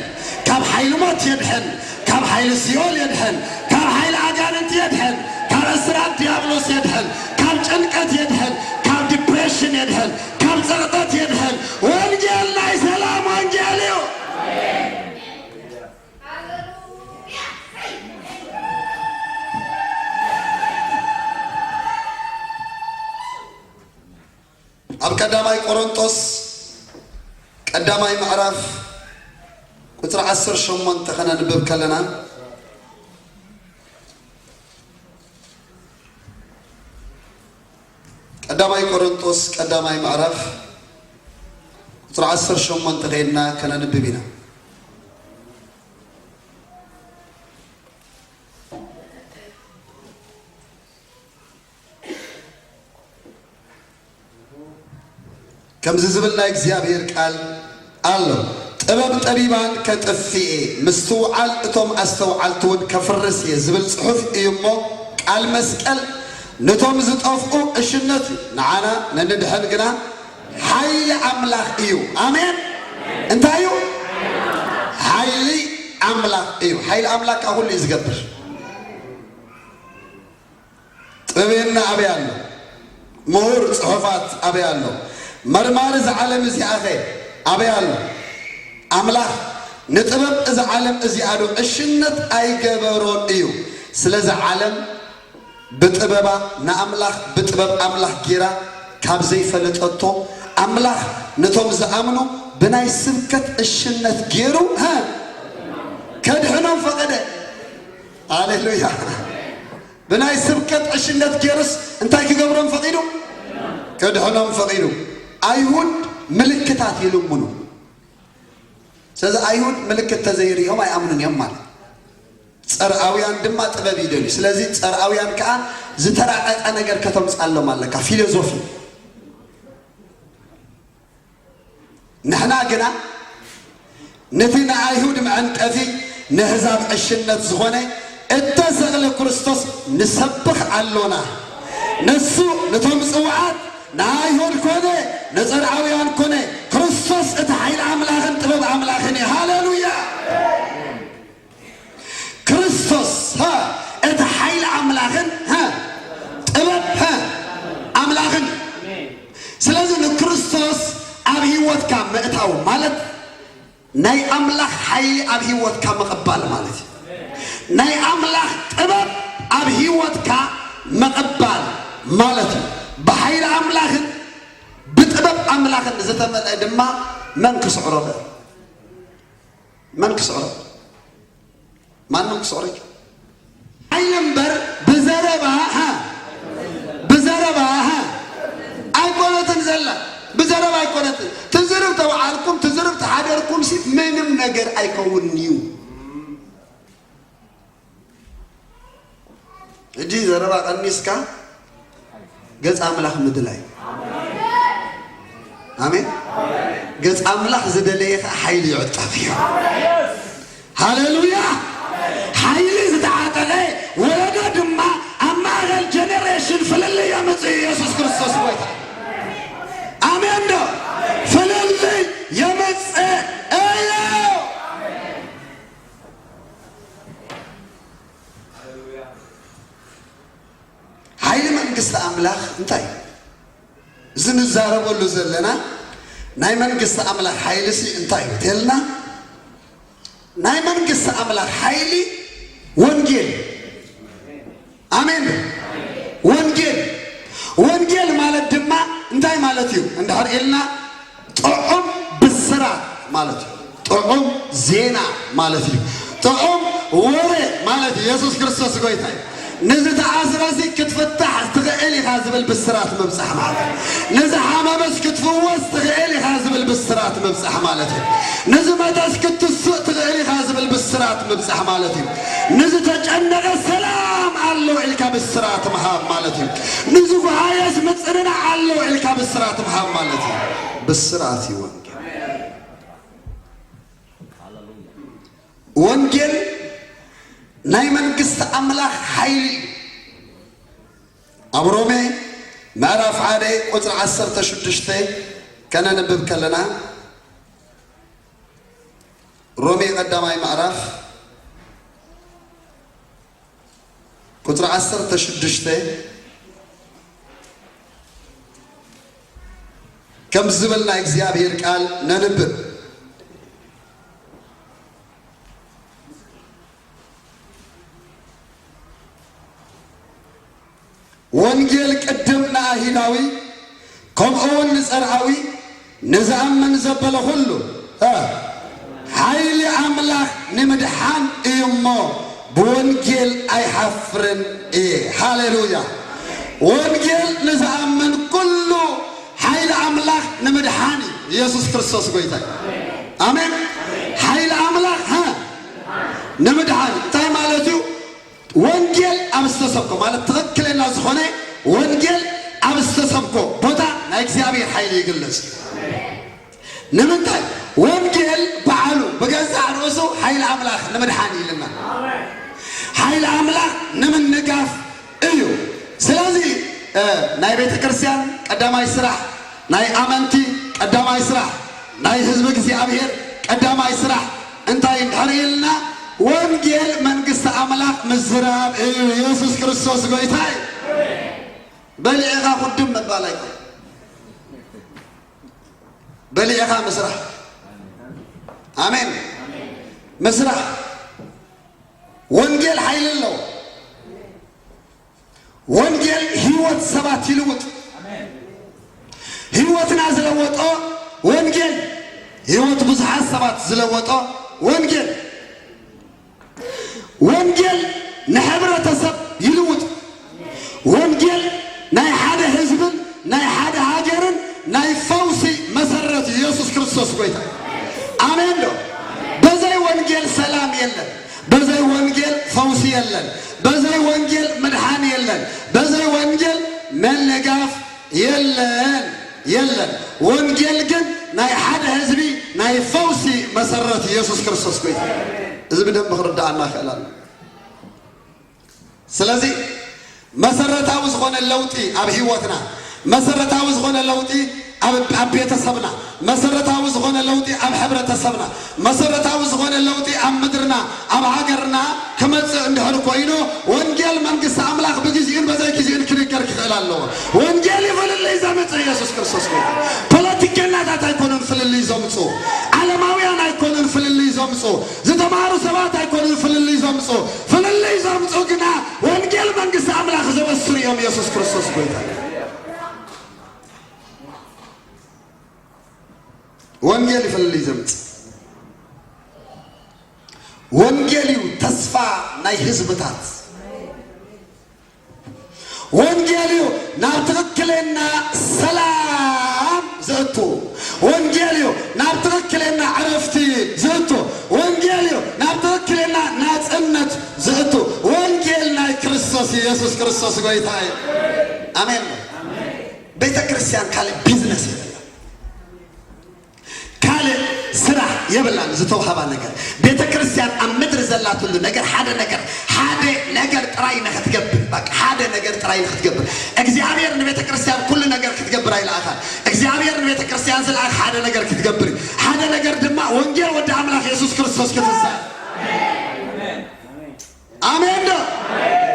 ካብ ሓይሊ ሞት የድሕን፣ ካብ ሓይሊ ሲኦል የድሕን፣ ካብ ሓይሊ ኣጋንንቲ የድሕን፣ ካብ እስራት ዲያብሎስ የድሕን፣ ካብ ጭንቀት የድሕን፣ ካብ ዲፕሬሽን የድሕን፣ ካብ ጸቕጠት የድሕን። ወንጌል ናይ ሰላም ወንጌል እዩ። ኣብ ቀዳማይ ቆሮንጦስ ቀዳማይ ምዕራፍ ቁጽሪ ዓሰርተ ሸሞንተ ከነንብብ ከለና፣ ቀዳማይ ቆሮንጦስ ቀዳማይ ምዕራፍ ቁጽሪ ዓሰርተ ሸሞንተ ከይድና ከነንብብ ኢና። ከምዚ ዝብል ናይ እግዚኣብሔር ቃል ኣሎ፣ "ጥበብ ጠቢባን ከጥፍእ እየ፣ ምስትውዓል እቶም ኣስተውዓልቲ እውን ከፍርስ እየ" ዝብል ጽሑፍ እዩ እሞ፣ ቃል መስቀል ነቶም ዝጠፍኡ ዕሽነት እዩ፣ ንዓና ነንድሕን ግና ሓይሊ ኣምላኽ እዩ። ኣሜን። እንታይ እዩ? ሓይሊ ኣምላኽ እዩ። ሓይሊ ኣምላኽ ካብ ኩሉ እዩ ዝገብር። ጥበበና ኣበይ ኣሎ? ምሁር ጽሑፋት ኣበይ ኣሎ? መርማሪ እዛ ዓለም እዚኣኸ ኣበይ ኣሎ? ኣምላኽ ንጥበብ እዛ ዓለም እዚኣ ዶ ዕሽነት ኣይገበሮን እዩ? ስለዚ ዓለም ብጥበባ ንኣምላኽ ብጥበብ ኣምላኽ ጌራ ካብ ዘይፈለጠቶ ኣምላኽ ነቶም ዝኣምኑ ብናይ ስብከት ዕሽነት ገይሩ፣ ሀ፣ ከድሕኖም ፈቐደ። ሃሌሉያ። ብናይ ስብከት ዕሽነት ገይሩስ እንታይ ክገብሮም ፈቒዱ? ከድሕኖም ፈቒዱ። ኣይሁድ ምልክታት ይልምኑ። ስለዚ ኣይሁድ ምልክት ተዘይርእዮም ኣይኣምኑን እዮም ማለት። ጸርኣውያን ድማ ጥበብ ይደልዩ። ስለዚ ጸርኣውያን ከኣ ዝተራቐቐ ነገር ከተምጽኣሎም ኣለካ፣ ፊሎዞፊ። ንሕና ግና ነቲ ንኣይሁድ መዐንቀፊ፣ ነህዛብ ዕሽነት ዝኾነ እተሰቕለ ክርስቶስ ንሰብኽ ኣሎና። ንሱ ነቶም ጽውዓት ንኣይሁድ ኮነ ንጸርኣውያን ኮነ ክርስቶስ እቲ ሓይሊ ኣምላኽን ጥበብ ኣምላኽን እዩ። ሃሌሉያ! ክርስቶስ፣ ሀ፣ እቲ ሓይሊ ኣምላኽን፣ ሀ፣ ጥበብ፣ ሀ፣ ኣምላኽን። ስለዚ ንክርስቶስ ኣብ ህይወትካ ምእታው ማለት ናይ ኣምላኽ ሓይሊ ኣብ ህይወትካ ምቕባል ማለት እዩ። ናይ ኣምላኽ ጥበብ ኣብ ህይወትካ ምቕባል ማለት እዩ። ብሓይሊ ኣምላኽን ብጥበብ ኣምላኽን ዝተመልአ ድማ መን ክስዕሮ ኽእል? መን ክስዕሮ? ማንም ክስዕሮ ይችላል። ሓይሊ እምበር ብዘረባ፣ ሃ፣ ብዘረባ፣ ሃ፣ ኣይኮነትን ዘላ። ብዘረባ ኣይኮነትን። ትዝርብ ተባዓልኩም፣ ትዝርብ ተሓደርኩም ሲ ምንም ነገር ኣይከውንን እዩ። ሕጂ ዘረባ ቀኒስካ ገጽ ኣምላኽ ምድላይ። ኣሜን። ገጽ ኣምላኽ ዝደለየ ኸኣ ሓይሊ ይዕጠቕ እዩ። ሃሌሉያ። ሓይሊ ዝተዓጠቐ ወለዶ ድማ ኣብ ማእኸል ጀነሬሽን ፍልልይ የምጽእ እዩ። ኢየሱስ ክርስቶስ ጎይታ። ኣሜን ዶ? ፍልልይ የምጽእ እዩ። ሓይሊ መንግስቲ ኣምላኽ እንታይ እዩ? እዚ ንዛረበሉ ዘለና ናይ መንግስቲ ኣምላኽ ሓይሊ ሲ እንታይ እዩ ተልና? ናይ መንግስቲ ኣምላኽ ሓይሊ ወንጌል። ኣሜን። ወንጌል፣ ወንጌል ማለት ድማ እንታይ ማለት እዩ እንድሕር ኢልና፣ ጥዑም ብስራት ማለት እዩ። ጥዑም ዜና ማለት እዩ። ጥዑም ወረ ማለት እዩ። ኢየሱስ ክርስቶስ ጎይታ እዩ። ንዝተኣስረሲ ክትፍታሕ ትኽእል ኢኻ ዝብል ብስራት ምብጻሕ ማለት እዩ። ንዝሓመመስ ክትፍወስ ትኽእል ኢኻ ዝብል ብስራት ምብጻሕ ማለት እዩ። ንዝመተስ ክትስእ ትኽእል ኢኻ ዝብል ብስራት ምብጻሕ ማለት እዩ። ንዝተጨነቐ ሰላም ኣሎ ኢልካ ብስራት ምሃብ ማለት እዩ። ንዝጓሃየስ ምጽንናዕ ኣሎ ኢልካ ብስራት ምሃብ ማለት እዩ። ብስራት እዩ ወንጌል። ወንጌል ናይ መንግስቲ ኣምላኽ ሓይሊ እዩ። ኣብ ሮሜ ምዕራፍ ሓደ ቁጽሪ ዓሰርተ ሽዱሽተ ከነንብብ ከለና፣ ሮሜ ቀዳማይ ምዕራፍ ቁጽሪ ዓሰርተ ሽዱሽተ ከም ዝብል ናይ እግዚኣብሔር ቃል ነንብብ። ወንጌል ቅድም ንኣይሁዳዊ ከምኡ እውን ንጸርኣዊ ንዝኣምን ዘበለ ኩሉ፣ እ፣ ሓይሊ ኣምላኽ ንምድሓን እዩ እሞ ብወንጌል ኣይሓፍርን እየ። ሃሌሉያ። ወንጌል ንዝኣምን ኩሉ ሓይሊ ኣምላኽ ንምድሓን እዩ። ኢየሱስ ክርስቶስ ጎይታ እዩ። ኣሜን። ሓይሊ ኣምላኽ፣ እ፣ ንምድሓን እንታይ ማለት እዩ? ወንጌል ኣብ ዝተሰብኮ ማለት ትኽክለኛ ዝኾነ ወንጌል ኣብ ዝተሰብኮ ቦታ ናይ እግዚኣብሔር ሓይሊ ይግለጽ። ንምንታይ? ወንጌል በዓሉ ብገዛእ ርእሱ ሓይሊ ኣምላኽ ንምድሓን እዩ ኢልና። ሓይሊ ኣምላኽ ንምንጋፍ እዩ። ስለዚ፣ እ፣ ናይ ቤተ ክርስቲያን ቀዳማይ ስራሕ፣ ናይ ኣመንቲ ቀዳማይ ስራሕ፣ ናይ ህዝቢ እግዚኣብሔር ቀዳማይ ስራሕ እንታይ እንድሕር ኢልና፣ ወንጌል መንግስቲ ኣምላኽ ምዝራብ እዩ። ኢየሱስ ክርስቶስ ጎይታ እዩ። በሊዕኻ ኩድም ምባል ኣይኮን። በሊዕኻ ምስራሕ። ኣሜን። ምስራሕ። ወንጌል ሓይሊ ኣለዎ። ወንጌል ህይወት ሰባት ይልውጥ። ህይወትና ዝለወጦ ወንጌል፣ ህይወት ብዙሓት ሰባት ዝለወጦ ወንጌል። ወንጌል ንሕብረተሰብ ይልውጥ። ወንጌል ናይ ሓደ ህዝብን ናይ ሓደ ሃገርን ናይ ፈውሲ መሰረት ኢየሱስ ክርስቶስ ጎይታ። ኣሜን ዶ? በዘይ ወንጌል ሰላም የለን። በዘይ ወንጌል ፈውሲ የለን። በዘይ ወንጌል ምድሓን የለን። በዘይ ወንጌል ምንጋፍ የለን፣ የለን። ወንጌል ግን ናይ ሓደ ህዝቢ ናይ ፈውሲ መሰረት ኢየሱስ ክርስቶስ ጎይታ። እዚ ብደንብ ክርዳኣና ክእል ኣሎ። ስለዚ መሰረታዊ ዝኾነ ለውጢ ኣብ ህይወትና፣ መሰረታዊ ዝኾነ ለውጢ ኣብ፣ ኣብ ቤተሰብና፣ መሰረታዊ ዝኾነ ለውጢ ኣብ ሕብረተሰብና፣ መሰረታዊ ዝኾነ ለውጢ ኣብ ምድርና፣ ኣብ ሃገርና ክመጽእ እንድሕር ኮይኑ፣ ወንጌል መንግስቲ ኣምላኽ ብግዜኡን በዘይ ግዜኡን ክንገር ክኽእል ኣለዎ። ወንጌል እዩ ፍልልይ ዘምጽእ፣ ኢየሱስ ክርስቶስ ጎይታ። ፖለቲከኛታት ኣይኮኑን ፍልልይ ዘምጽኡ፣ ዓለማውያን ኣይኮኑን ፍልልይ ዘምጽኡ፣ ዝተማሩ ሰባት ኣይኮኑን ፍልልይ ዘምጽኡ። ፍልልይ ዘምጽኡ ግና ወንጌል መንግስቲ ኣምላኽ ዘበስሩ እዮም፣ ኢየሱስ ክርስቶስ ጎይታ። ወንጌል እዩ ፍልልይ ዘምጽእ። ወንጌል እዩ ተስፋ ናይ ህዝብታት። ወንጌል እዩ ናብ ትኽክለና ሰላም ዘእቱ። ወንጌል እዩ ናብ ትኽክለና ዕረፍቲ ዘእቱ። ወንጌል እዩ ናብ ትኽክለና ናጽነት ዘእቱ። ወንጌል ናይ ክርስቶስ ኢየሱስ ክርስቶስ ጎይታ እዩ። ኣሜን። ቤተ ክርስቲያን ካልእ ቢዝነስ የብላን። ካልእ ስራሕ የብላን። ዝተውሃባ ነገር፣ ቤተ ክርስቲያን ኣብ ምድሪ ዘላትሉ ነገር፣ ሓደ ነገር፣ ሓደ ነገር ጥራይ ንክትገብር፣ በቃ ሓደ ነገር ጥራይ ንክትገብር። እግዚኣብሔር ንቤተ ክርስቲያን ኩሉ ነገር ክትገብር ኣይለኣኻን። እግዚኣብሔር ንቤተ ክርስቲያን ዝለኣኽ ሓደ ነገር ክትገብር እዩ። ሓደ ነገር ድማ ወንጌል ወዲ ኣምላኽ የሱስ ክርስቶስ ክትዛር። ኣሜን ዶ?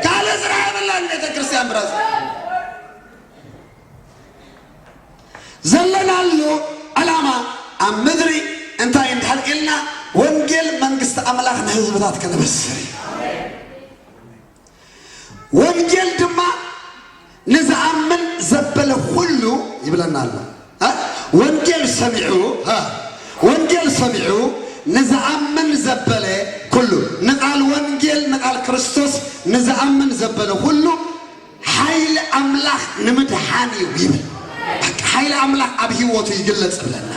ካልእ ስራሕ የብላን ቤተ ክርስቲያን ብራዘር። ዘለናሉ ዕላማ ኣብ ምድሪ እንታይ እንድሕር ኢልና፣ ወንጌል መንግስቲ ኣምላኽ ንህዝብታት ከነበስር እዩ። ወንጌል ድማ ንዝኣምን ዘበለ ኩሉ ይብለና ኣሎ። እ? ወንጌል ሰሚዑ፣ እ? ወንጌል ሰሚዑ ንዝኣምን ዘበለ ኩሉ፣ ንቓል ወንጌል፣ ንቓል ክርስቶስ ንዝኣምን ዘበለ ኩሉ ሓይሊ ኣምላኽ ንምድሓን እዩ ይብል። በቃ ሓይሊ ኣምላኽ ኣብ ህይወቱ ይግለጽ ብለና።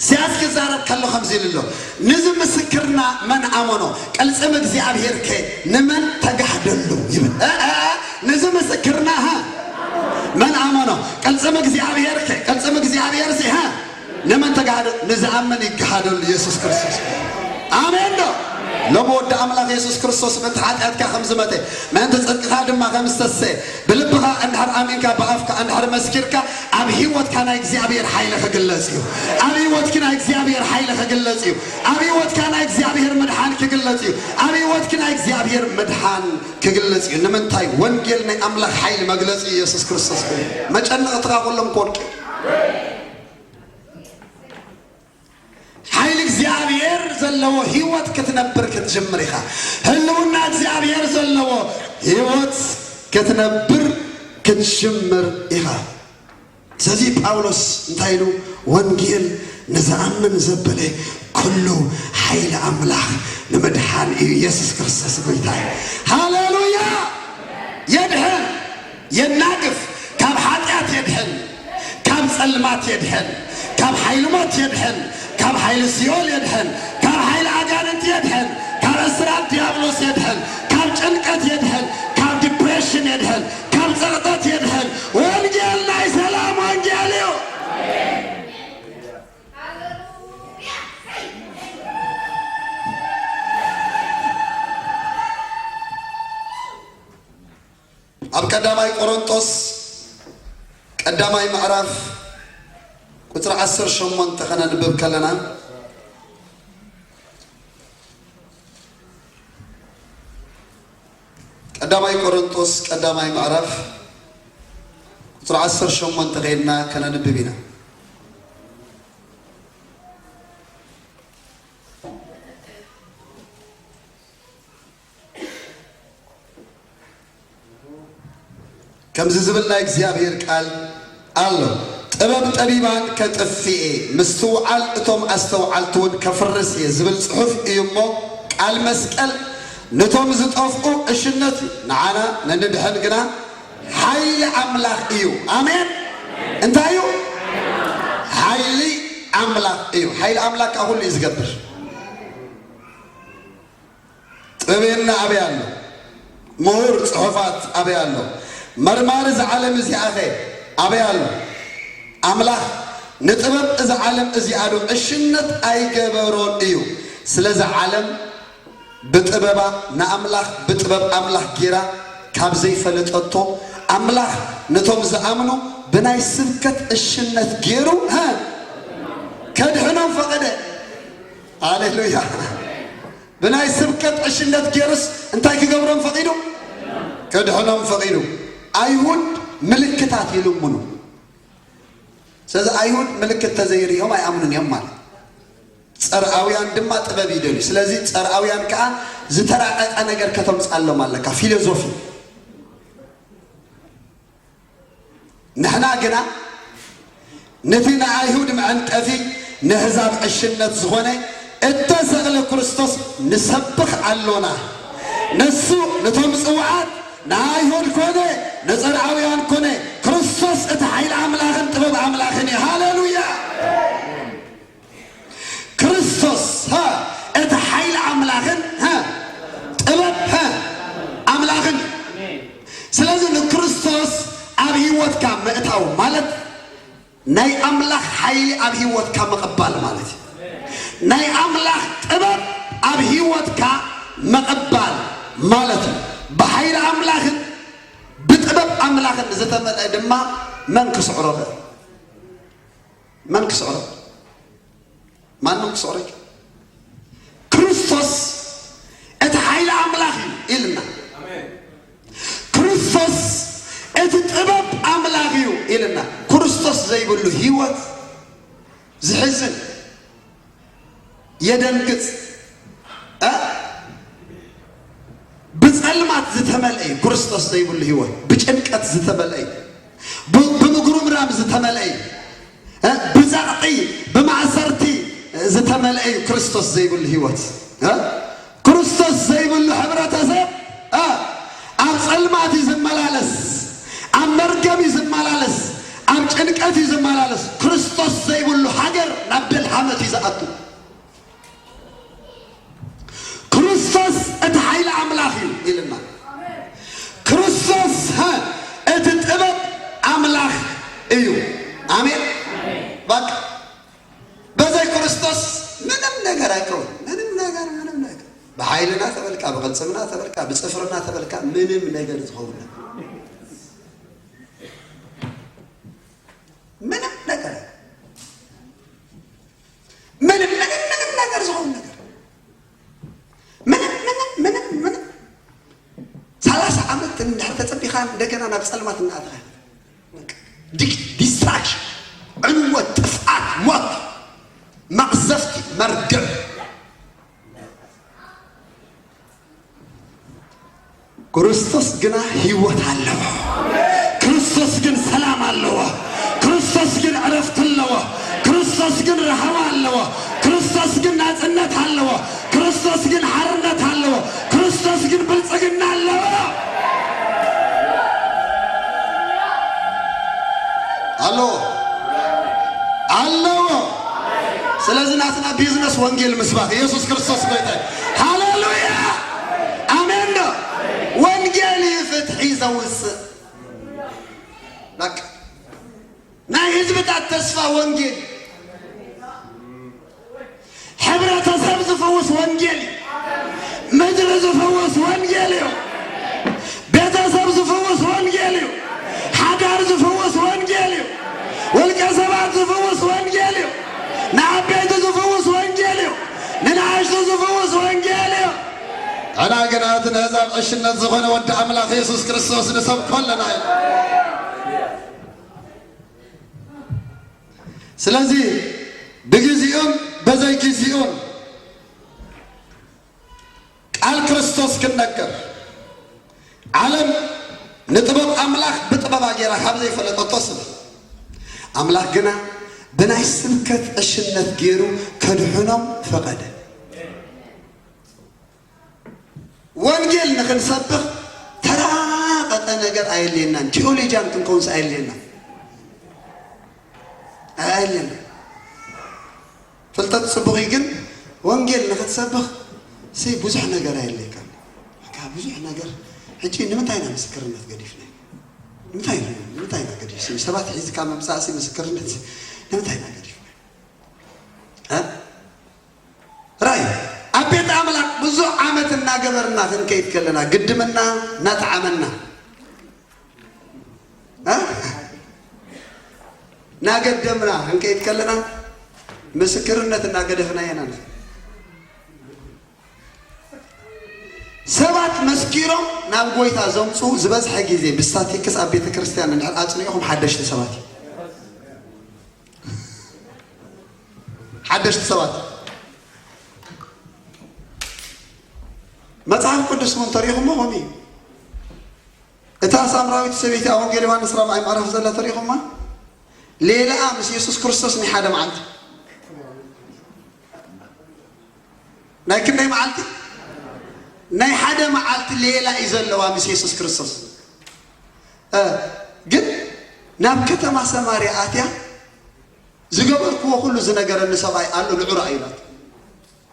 ኢሳያስ ክዛረብ ከሎ ከምዚ ኢሉ ኣሎ፣ "ንዚ ምስክርና መን ኣመኖ? ቅልጽም እግዚኣብሔር ከ ንመን ተጋህደሉ?" ይብል። እ፣ እ፣ እ፣ "ንዚ ምስክርና፣ ሃ፣ መን ኣመኖ? ቅልጽም እግዚኣብሔር ከ፣ ቅልጽም እግዚኣብሔር ሲ፣ ሃ?" ንመን ተጋህደ? ንዝኣምን ይጋሃደሉ ኢየሱስ ክርስቶስ። ኣሜን ዶ? ሎሚ ወዲ ኣምላኽ ኢየሱስ ክርስቶስ ምእንቲ ሓጢኣትካ ከም ዝመተ፣ ምእንቲ ጽድቅኻ ድማ ከም ዝተሰየ፣ ብልብኻ እንድሕር ኣሚንካ፣ ብኣፍካ እንድሕር መስኪርካ፣ ኣብ ህይወትካ ናይ እግዚኣብሔር ሓይሊ ክግለጽ እዩ። ኣብ ህይወትኪ ናይ እግዚኣብሔር ሓይሊ ክግለጽ እዩ። ኣብ ህይወትካ ናይ እግዚኣብሔር ምድሓን ክግለጽ እዩ። ኣብ ህይወትኪ ናይ እግዚኣብሔር ምድሓን ክግለጽ እዩ። ንምንታይ? ወንጌል ናይ ኣምላኽ ሓይሊ መግለጺ ኢየሱስ ክርስቶስ ኮይኑ። መጨነቕትኻ ኩሎም ክወድቁ። ሓይሊ እግዚኣብሔር ዘለዎ ህይወት ክትነብር ክትጅምር ኢኻ። ህልውና እግዚኣብሔር ዘለዎ ህይወት ክትነብር ክትጅምር ኢኻ። ስለዚ ጳውሎስ እንታይ ኢሉ? "ወንጌል ንዝኣምን ዘበለ ኩሉ ሓይሊ ኣምላኽ ንምድሓን እዩ፣ ኢየሱስ ክርስቶስ ጎይታ እዩ።" ሃሌሉያ! የድሕን፣ የናግፍ፣ ካብ ሓጢኣት የድሕን፣ ካብ ጸልማት የድሕን፣ ካብ ሓይሊ ሞት የድሕን፣ ካብ ሓይሊ ሲኦል የድሕን፣ ካብ ሓይሊ ኣጋንንቲ የድሕን፣ ካብ እስራት ዲያብሎስ የድሕን፣ ካብ ጭንቀት የድሕን፣ ካብ ዲፕሬሽን የድሕን፣ ካብ ጸቕጠት የድሕን። ወንጌል ናይ ሰላም ወንጌል እዩ። ኣብ ቀዳማይ ቆሮንጦስ ቀዳማይ ምዕራፍ ቁጽሪ ዓሰርተ ሸሞንተ ከነንብብ ከለና፣ ቀዳማይ ቆሮንጦስ ቀዳማይ ምዕራፍ ቁጽሪ ዓሰርተ ሸሞንተ ከይድና ከነንብብ ኢና። ከምዚ ዝብል ናይ እግዚኣብሔር ቃል ኣሎ። ጥበብ ጠቢባን ከጥፍእ እየ፣ ምስትውዓል እቶም ኣስተውዓልቲ እውን ከፍርስ እየ ዝብል ጽሑፍ እዩ እሞ፣ ቃል መስቀል ነቶም ዝጠፍኡ ዕሽነት እዩ፣ ንዓና ነንድሕን ግና ሓይሊ ኣምላኽ እዩ። ኣሜን። እንታይ እዩ? ሓይሊ ኣምላኽ እዩ። ሓይሊ ኣምላኽ ከዓ ኩሉ እዩ ዝገብር። ጥበበና ኣበይ ኣሎ? ምሁር ጽሑፋት ኣበይ ኣሎ? መርማሪ እዛ ዓለም እዚኣኸ ኣበይ ኣሎ? ኣምላኽ ንጥበብ እዛ ዓለም እዚኣ ዶ ዕሽነት ኣይገበሮን እዩ? ስለዚ ዓለም ብጥበባ ንኣምላኽ ብጥበብ ኣምላኽ ጌራ ካብ ዘይፈለጠቶ፣ ኣምላኽ ነቶም ዝኣምኑ ብናይ ስብከት ዕሽነት ጌሩ፣ ሀ፣ ከድሕኖም ፈቐደ። ሃሌሉያ። ብናይ ስብከት ዕሽነት ጌሩስ እንታይ ክገብሮም ፈቒዱ? ከድሕኖም ፈቒዱ። ኣይሁድ ምልክታት ይልምኑ። ስለዚ ኣይሁድ ምልክት ተዘይርእዮም ኣይኣምኑን እዮም ማለት። ጸርኣውያን ድማ ጥበብ ይደልዩ። ስለዚ ጸርኣውያን ከኣ ዝተራቐቐ ነገር ከተምጽኣሎም ኣለካ፣ ፊሎዞፊ። ንሕና ግና ነቲ ንኣይሁድ መዐንቀፊ፣ ነህዛብ ዕሽነት ዝኾነ እተሰቕለ ክርስቶስ ንሰብኽ ኣሎና። ንሱ ነቶም ጽውዓት፣ ንኣይሁድ ኮነ ንጸርኣውያን ኮነ፣ ክርስቶስ እቲ ሓይሊ ኣምላኽን ጥበብ ኣምላኽን እዩ። ሃሌሉያ! ክርስቶስ፣ ሃ፣ እቲ ሓይሊ ኣምላኽን፣ ሃ፣ ጥበብ፣ ሃ፣ ኣምላኽን። ስለዚ ንክርስቶስ ኣብ ህይወትካ ምእታው ማለት ናይ ኣምላኽ ሓይሊ ኣብ ህይወትካ ምቕባል ማለት እዩ። ናይ ኣምላኽ ጥበብ ኣብ ህይወትካ ምቕባል ማለት እዩ። ብሓይሊ ኣምላኽን ብጥበብ ኣምላኽን ዝተመልአ ድማ መን ክስዕሮ ይኽእል? መን ክስዕሮ? ማንም ክስዕሮ ኣይክእል። ክርስቶስ እቲ ሓይሊ ኣምላኽ እዩ ኢልና። ክርስቶስ እቲ ጥበብ ኣምላኽ እዩ ኢልና። ክርስቶስ ዘይብሉ ህይወት ዝሕዝን፣ የደንግጽ፣ እ? ብጸልማት ዝተመልአ እዩ። ክርስቶስ ዘይብሉ ህይወት ብጭንቀት ዝተመልአ እዩ። ብ-፣ ብምጉርምራም ዝተመልአ እዩ። እ? ብጸቕጢ፣ ብማእሰርቲ ዝተመልአ እዩ ክርስቶስ ዘይብሉ ህይወት። እ? ክርስቶስ ዘይብሉ ሕብረተሰብ፣ እ፣ ኣብ ጸልማት እዩ ዝመላለስ፣ ኣብ መርገም እዩ ዝመላለስ፣ ኣብ ጭንቀት እዩ ዝመላለስ። ክርስቶስ ዘይብሉ ሃገር ናብ ደልሃመት እዩ ዝኣቱ። ክርስቶስ እቲ ሓይሊ ኣምላኽ እዩ ኢልና። ክርስቶስ፣ ሀ፣ እቲ ጥበብ ኣምላኽ እዩ። ኣሜን። በቃ በዘይ ክርስቶስ ምንም ነገር ኣይከውን። ምንም ነገር፣ ምንም ነገር። ብሓይልና ተበልካ፣ ብቕልጽምና ተበልካ፣ ብጽፍርና ተበልካ፣ ምንም ነገር ዝኸውን ነገር። ምንም ነገር። ምንም፣ ምንም፣ ምንም ነገር ዝኸውን ነገር። ምንም፣ ምንም፣ ምንም፣ ምንም። ሰላሳ ዓመት እንድሕር ተጸቢኻ እንደገና ናብ ጸልማት እናኣተኻ። ዲ-፣ ዲስትራክሽን፣ ዕንወት፣ ጥፍኣት፣ ሞት፣ መቕዘፍቲ፣ መርገም። ክርስቶስ ግና ህይወት ኣለዎ። ክርስቶስ ግን ሰላም ኣለዎ። ክርስቶስ ግን ዕረፍቲ ኣለዎ። ክርስቶስ ግን ረሃዋ ኣለዎ። ክርስቶስ ግን ናጽነት ኣለዎ። ክርስቶስ ግን ሓርነት ኣለዎ። ክርስቶስ ግን ብልጽግና ኣለዎ። ኣለዎ። ኣለዎ። ስለዚ ናትና ቢዝነስ ወንጌል ምስባኽ። ኢየሱስ ክርስቶስ ጎይታ እዩ። ሃሌሉያ! ኣሜን ዶ? ወንጌል እዩ ፍትሒ ዘውፅእ። በቃ ናይ ህዝብታት ተስፋ ወንጌል። ሕብረተሰብ ዝፍውስ ወንጌል እዩ። ምድሪ ዝፍውስ ወንጌል እዩ። ቤተሰብ ዝፍውስ ወንጌል እዩ። ሓዳር ዝፍውስ ወንጌል እዩ። ውልቀ ሰባት ዝፍውስ ወንጌል እዩ። ንዓበይቲ ዝፍውስ ወንጌል እዩ። ንንኣሽቱ ዝፍውስ ወንጌል እዩ። ኣና ግና እቲ ነህዛብ ዕሽነት ዝኾነ ወዲ ኣምላኽ የሱስ ክርስቶስ ንሰብኮ ኣለና እዩ። ስለዚ ብግዜኡን በዘይ ግዜኡን ቃል ክርስቶስ ክነገር፣ ዓለም ንጥበብ ኣምላኽ ብጥበባ ጌራ ካብ ዘይፈለጠቶ ስለ ኣምላኽ ግና ብናይ ስብከት ዕሽነት ገይሩ ከድሕኖም ፈቐደ። ወንጌል ንኽንሰብኽ ተራቐቐ ነገር ኣየድልየናን። ቲዮሎጂያን ክንከውንስ ኣየድልየናን። ኣየድልየናን። ፍልጠት ጽቡቕ እዩ፣ ግን ወንጌል ንኽትሰብኽ ሲ ብዙሕ ነገር ኣየድልየካን። በቃ ብዙሕ ነገር። ሕጂ ንምንታይ ኢና ምስክርነት ገዲፍና? ንምንታይ ኢና፣ ንምንታይ ኢና ገዲፍ? ሲ ሰባት ሒዝካ ምምጻእ ሲ ምስክርነት ሲ ንምንታይ ኢና ገዲፍና? እ? ራይ ኣብ ቤት ኣምላኽ ብዙሕ ዓመት እናገበርና ክንከይድ ከለና ግድምና እናጠዓመና፣ እ? እናገደምና ክንከይድ ከለና ምስክርነት እናገደፍና ኢና ንኸይድ። ሰባት መስኪሮም ናብ ጎይታ ዘምጽኡ ዝበዝሐ ግዜ ብስታቲክስ ኣብ ቤተ ክርስቲያን እንድሕር ኣጽኒዕኹም ሓደሽቲ ሰባት እዩ። ሓደሽቲ ሰባት። መጽሓፍ ቅዱስ እውን ተሪኹሞ ከምኡ እዩ። እታ ሳምራዊት ሰበይቲ ኣብ ወንጌል ዮሃንስ ራብዓይ ምዕራፍ ዘላ ተሪኹማ? ሌላኣ ምስ የሱስ ክርስቶስ ናይ ሓደ መዓልቲ። ናይ ክንደይ መዓልቲ? ናይ ሓደ መዓልቲ ሌላ እዩ ዘለዋ ምስ የሱስ ክርስቶስ። እ፣ ግን ናብ ከተማ ሰማርያ ኣትያ፣ "ዝገበርክዎ ኩሉ ዝነገረኒ ሰብኣይ ኣሎ፣ ንዑ ረኣዩ" ኢላቶ።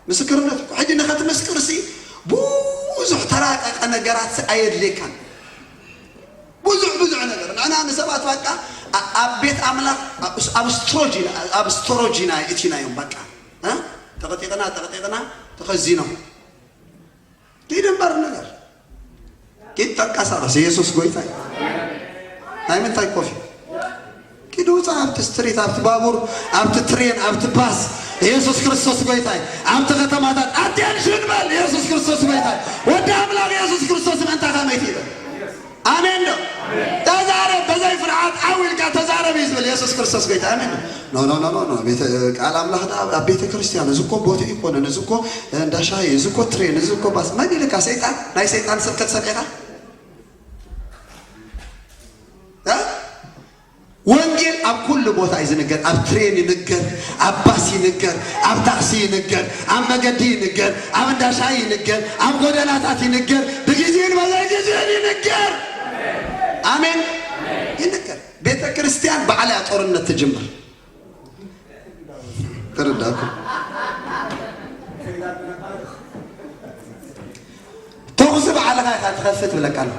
ምስክርነት እኮ። ሕጂ ንኸትምስክርሲ ብዙሕ ተራቀቀ ነገራት ኣየድልየካን። ብዙሕ፣ ብዙሕ ነገር። ንሕና ንሰባት በቃ ኣ-፣ ኣብ ቤት ኣምላኽ ኣብ፣ ኣብ ስትሮጅ ኢና፣ ኣብ ስቶሮጅ ኢና እቲናዮም በቃ። እ? ጠቕጢቕና፣ ጠቕጢቕና፣ ተኸዚኖም። ኪድ እምበር ንገር። ኪድ ተንቀሳቐስ። ኢየሱስ ጎይታ እዩ። ናይ ምንታይ ኮፍ እዩ? ኪድ ውፃእ ኣብቲ ስትሪት፣ ኣብቲ ባቡር፣ ኣብቲ ትሬን፣ ኣብቲ ባስ። ኢየሱስ ክርስቶስ ጎይታ እዩ። ኣብቲ ከተማታት ኣቴንሽን በል። ኢየሱስ ክርስቶስ ጎይታ እዩ። ወዲ ኣምላኽ ኢየሱስ ክርስቶስ ምእንታኻ መይቱ ይበል። ኣሜን ዶ? ተዛረብ፣ በዘይ ፍርሃት ዓው ኢልካ ተዛረብ እዩ ዝብል ኢየሱስ ክርስቶስ ጎይታ። ኣሜን ዶ? ኖ፣ ኖ፣ ኖ፣ ኖ፣ ኖ። ቤተ፣ ቃል ኣምላኽ ደኣ ኣብ ቤተ ክርስቲያን፣ እዚ እኮ ቦትኡ ኣይኮነን፣ እዚ እኮ እንዳ ሻሂ፣ እዚ እኮ ትሬን፣ እዚ እኮ ባስ። መን ኢልካ? ሰይጣን? ናይ ሰይጣን ስብከት ሰሚዕካ? እ? ወንጌል ኣብ ኩሉ ቦታ እዩ ዝንገር። ኣብ ትሬን ይንገር፣ ኣብ ባስ ይንገር፣ ኣብ ታክሲ ይንገር፣ ኣብ መገዲ ይንገር፣ ኣብ እንዳ ሻሂ ይንገር፣ ኣብ ጎደናታት ይንገር፣ ብግዜን ብዘይግዜን ይንገር። ኣሜን። ይንገር። ቤተ ክርስቲያን ባዕላ እያ ጦርነት ትጅምር። ተረዳእኩም? ተኹሲ ባዕልኻ ኢኻ ትኸፍት ብለካ ኣሎ።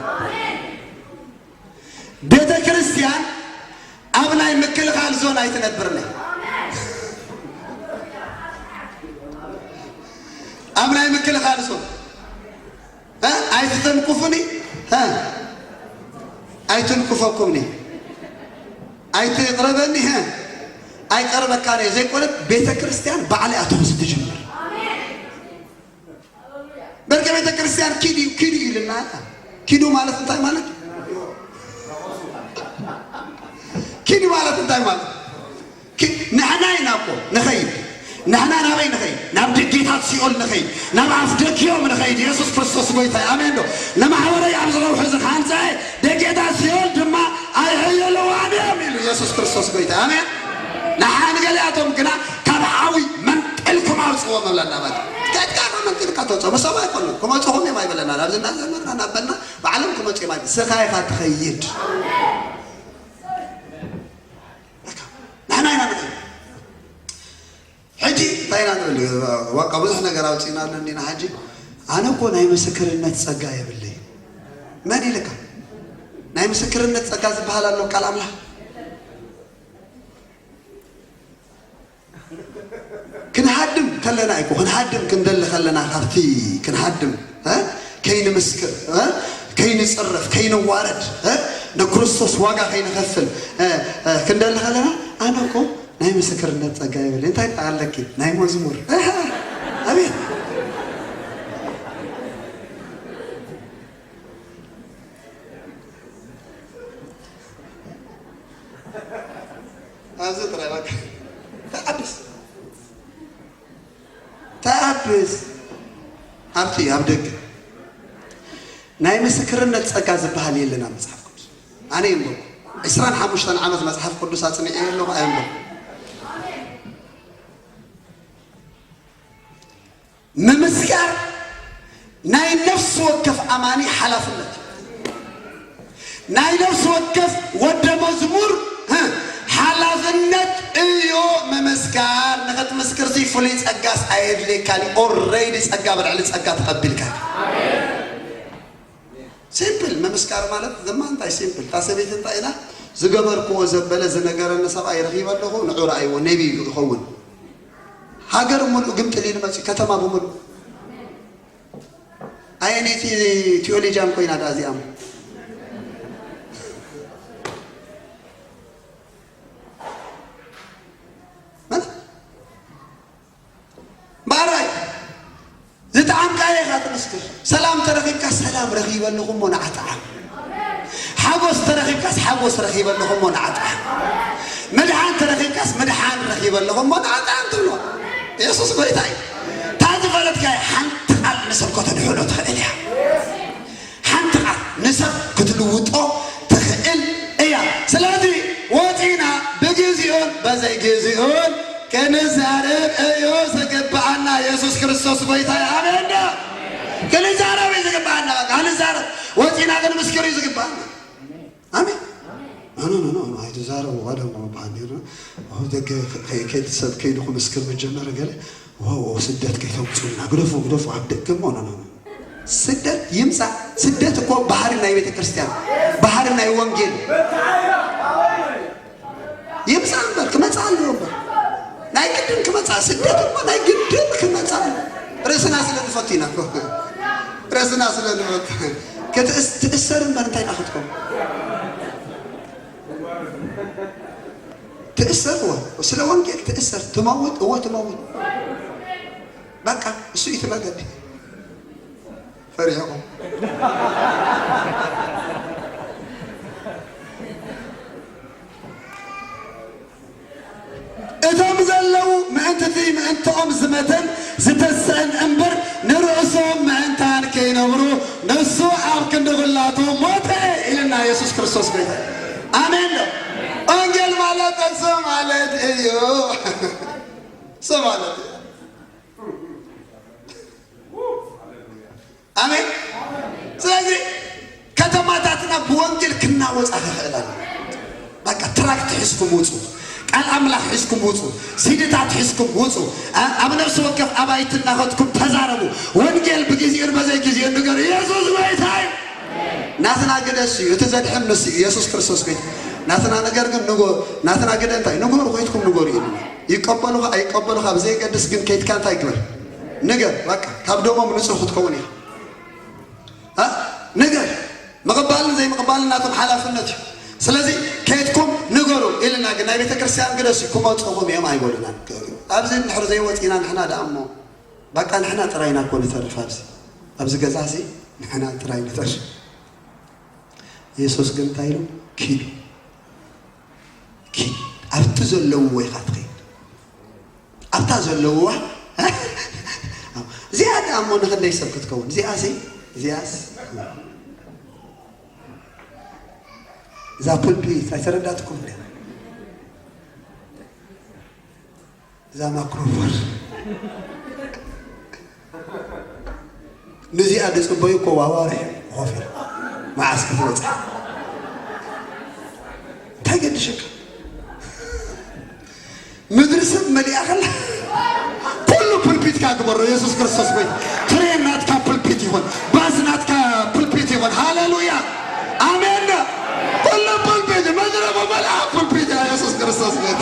ቤተ ክርስቲያን ኣብ ናይ ምክልኻል ዞን ኣይትነብርን እያ። ኣብ ናይ ምክልኻል ዞን፣ እ? ኣይትተንኩፉኒ፣ እ? ኣይትንኩፈኩምኒ፣ ኣይትቕረበኒ፣ እ? ኣይቀርበካን እየ ዘይኮነት፣ ቤተ ክርስቲያን ባዕላ እያ ተኹሲ ትጅምር። በርቀ ቤተ ክርስቲያን ኪዱ፣ ኪዱ ኢልና። ኪዱ ማለት እንታይ ማለት? ኪዱ ማለት እንታይ ማለት? ኪ-፣ ንሕና ኢና እኮ ንኸይድ። ንሕና ናበይ ንኸይድ? ናብ ደጌታት ሲኦል ንኸይድ። ናብ ኣፍ ደጊኦም ንኸይድ። ኢየሱስ ክርስቶስ ጎይታ እዩ። ኣሜን ዶ? ንማሕበረይ ኣብዚ ረውሒ እዚ ክሃንፀ እየ። ደጌታት ሲኦል ድማ ኣይሕየለዋን እዮም ኢሉ ኢየሱስ ክርስቶስ ጎይታ። ኣሜን። ንሓን ገሊኣቶም ግና ካብ ሓዊ መንጠልኩም ኣውፅዎም እብለና ማለት እዩ። ከድካ መንጢልካ ተውፅኦም። እሶም ኣይኮኑን። ክመፁኹም እዮም ኣይበለናን። ኣብዚ እናዘመርና እናበልና ባዕሎም ክመፁ እዮም ኣይበል-፣ ስኻ ኢኻ ትኸይድ። ንሕና ኢና ንኸይድ። ሕጂ እንታይ ኢና ንብል? ዋቃ ብዙሕ ነገር ኣውፂእናሉ እንዲና። ሕጂ ኣነ እኮ ናይ ምስክርነት ጸጋ የብለይ። መን ኢልካ? ናይ ምስክርነት ጸጋ ዝበሃል ኣሎ ቃል ኣምላኽ? ክንሃድም ከለና እኮ፣ ክንሃድም ክንደሊ ከለና፣ ካብቲ ክንሃድም፣ እ? ከይንምስክር፣ እ? ከይንጽረፍ፣ ከይንዋረድ፣ እ? ንክርስቶስ ዋጋ ከይንኸፍል፣ እ? እ? ክንደሊ ከለና፣ ኣነ እኮ ናይ ምስክርነት ጸጋ የብለይ። እንታይ ደኣ ኣለኪ? ናይ መዝሙር። ኣሃ! ኣቤት! ኣብዚ ጥራይ በቃ። ተኣብስ። ተኣብስ። ኣብቲ፣ ኣብ ደገ። ናይ ምስክርነት ጸጋ ዝበሃል የለን ኣብ መጽሓፍ ቅዱስ። ኣነ የንበብኩ። ዕስራን ሓሙሽተን ዓመት መጽሓፍ ቅዱስ ኣጽኒዐ ኣለኹ፣ ኣየንበብኩ። ምምስካር ናይ ነፍሲ ወከፍ ኣማኒ ሓላፍነት እዩ። ናይ ነፍሲ ወከፍ ወደ መዝሙር፣ እ፣ ሓላፍነት እዩ ምምስካር። ንኽትምስክር ሲ ፍሉይ ጸጋስ ኣየድልየካን እዩ። ኦልሬዲ ጸጋ ብልዕሊ ጸጋ ተቐቢልካ። ሲምፕል ምምስካር ማለት ዘማ እንታይ ሲምፕል። እታ ሰበይቲ እንታይ ኢላ? ዝገበርክዎ ዘበለ ዝነገረኒ ሰብኣይ ረኺበ ኣለኹ፣ ንዑ ረኣይዎ፣ ነቢይ ይኸውን። ሃገር ሙሉእ ግምጥል ኢሉ መፂኡ፣ ከተማ ብምሉእ። ኣየነይቲ ቲዮሎጂያን ኮይና ደኣ እዚኣ? መን? ባራይ ዝጠዓምካዮ ኢኻ ትምስክር። ሰላም ተረኺብካ፣ ሰላም ረኺበ ኣለኹ እሞ ንዓ ጠዓም። ሓጎስ ተረኺብካስ፣ ሓጎስ ረኺበ ኣለኹ እሞ ንዓ ጠዓም። ምድሓን ተረኺብካስ፣ ምድሓን ረኺበ ኣለኹ እሞ ንዓ ጠዓም ትብሎ። የሱስ ጎይታ እዩ። እታ ዝፈለጥካዮ ሓንቲ ቃል ንሰብ ከተድሕኖ ትኽእል እያ። ሓንቲ ቃል ንሰብ ክትልውጦ ትኽእል እያ። ስለዚ ወፂና ብግዜኡን በዘይ ግዜኡን ክንዛረብ እዩ ዝግብኣና። የሱስ ክርስቶስ ጎይታ እዩ። ኣሜን ዶ? ክንዛረብ እዩ ዝግብኣና። በቃ ክንዛረብ፣ ወፂና ክንምስክር እዩ ዝግብኣና። ኣሜን። ኖ፣ ኖ፣ ኖ፣ ኖ፣ ኣይትዛረቡ። ቀደም እኮ በዓል ነይሩ። ኣብ ደገ ከ-፣ ከ-፣ ከይዲ ሰብ ከይዱ ክምስክር መጀመር ገለ፣ ዋው፣ ስደት ከይተምፁና፣ ግደፉ፣ ግደፉ፣ ኣብ ደገ እሞ፣ ኖ፣ ኖ፣ ኖ። ስደት ይምፃእ። ስደት እኮ ባህሪ ናይ ቤተ ክርስቲያን፣ ባህሪ ናይ ወንጌል። ይምፃእ እምበር፣ ክመፃእ ኣለዎ እምበር። ናይ ግድን ክመፃእ፣ ስደት እኮ ናይ ግድን ክመፃእ። ርእስና ስለ ንፈቱ ኢና እኮ። ርእስና ስለ ንፈቱ። ክትእስ-፣ ትእሰር እምበር እንታይ ናኸትኩም? ትእሰር እወ፣ ስለ ወንጌል ትእሰር፣ ትመውት እወ፣ ትመውት። በቃ እሱ እዩ እቲ መገዲ። ፈሪሕኹም። እቶም ዘለዉ ምእንቲ እቲ ምእንትኦም ዝመተን ዝተስእን እምበር ንርእሶም ምእንታን ከይነብሩ ንሱ ኣብ ክንዲ ኹላቶም ሞተ ኢልና የሱስ ክርስቶስ ጎይታ። ኣሜን ዶ? ወንጌል ማለት እሱ ማለት እዩ። እሱ ማለት እዩ። ኣሜን። ስለዚ ከተማታትና ብወንጌል ክናወጻ ክኽእል ኣሎ። በቃ ትራክት ሒዝኩም ውጹ፣ ቃል ኣምላኽ ሒዝኩም ውጹ፣ ሲድታት ሒዝኩም ውጹ። ኣ-፣ ኣብ ነፍሲ ወከፍ ኣባይቲ እናኸድኩም ተዛረቡ። ወንጌል ብግዜኡን በዘይ ግዜኡን ንገሩ። ኢየሱስ ጎይታ እዩ። ናትና ግደ እሱ እዩ፣ እቲ ዘድሕን ንሱ እዩ፣ ኢየሱስ ክርስቶስ ጎይታ። ናትና ነገር ግን ንጎ-፣ ናትና ግደ እንታይ? ንገሩ፣ ከይድኩም ንገሩ ኢሉና። ይቀበሉኻ ኣይቀበሉኻ ብዘየገድስ ግን ከይድካ እንታይ ግበር? ንገር። በቃ ካብ ደሞም ንጹህ ክትከውን ኢኻ። እ? ንገር። ምቕባልን ዘይምቕባልን ናቶም ሓላፍነት እዩ። ስለዚ ከይድኩም ንገሩ ኢልና ግን ናይ ቤተ ክርስቲያን ግደሱ ክመጽኹም እዮም ኣይበሉናን። ኣብዚ እንድሕር ዘይወጺና ንሕና ደኣ እሞ በቃ ንሕና ጥራይ ኢና እኮ ንተርፍ ኣብዚ። ኣብዚ ገዛ እዚ ንሕና ጥራይ ንተርፍ። የሱስ ግን እንታይ ኢሉ? ኪዱ። ኪድ። ኣብቲ ዘለውዎ ኢኻ ትኸይድ። ኣብታ ዘለውዋ እዚኣ ደኣ እሞ ንኽንደይ ሰብ ክትከውን? እዚኣ ሲ፣ እዚኣስ፣ እዛ ፑልፒት ኣይተረዳእትኩም ድያ? እዛ ማክሮፎን። ንዚኣ ዝጽበዩ እኮ ዋዋርሕ ኮፍ ኢሉ። መዓስ ክትመጽእ? እንታይ ገድሽካ? ምድሪ ሰብ መሊኣ ከላ ኩሉ ፑልፒትካ ግበሮ። የሱስ ክርስቶስ ወይ ትሬን ናትካ ፑልፒት ይኹን፣ ባስ ናትካ ፑልፒት ይኹን። ሃሌሉያ። ኣሜን። ኩሉ ፑልፒት፣ ምድሪ ብመልኣ ፑልፒት እያ። የሱስ ክርስቶስ ወይ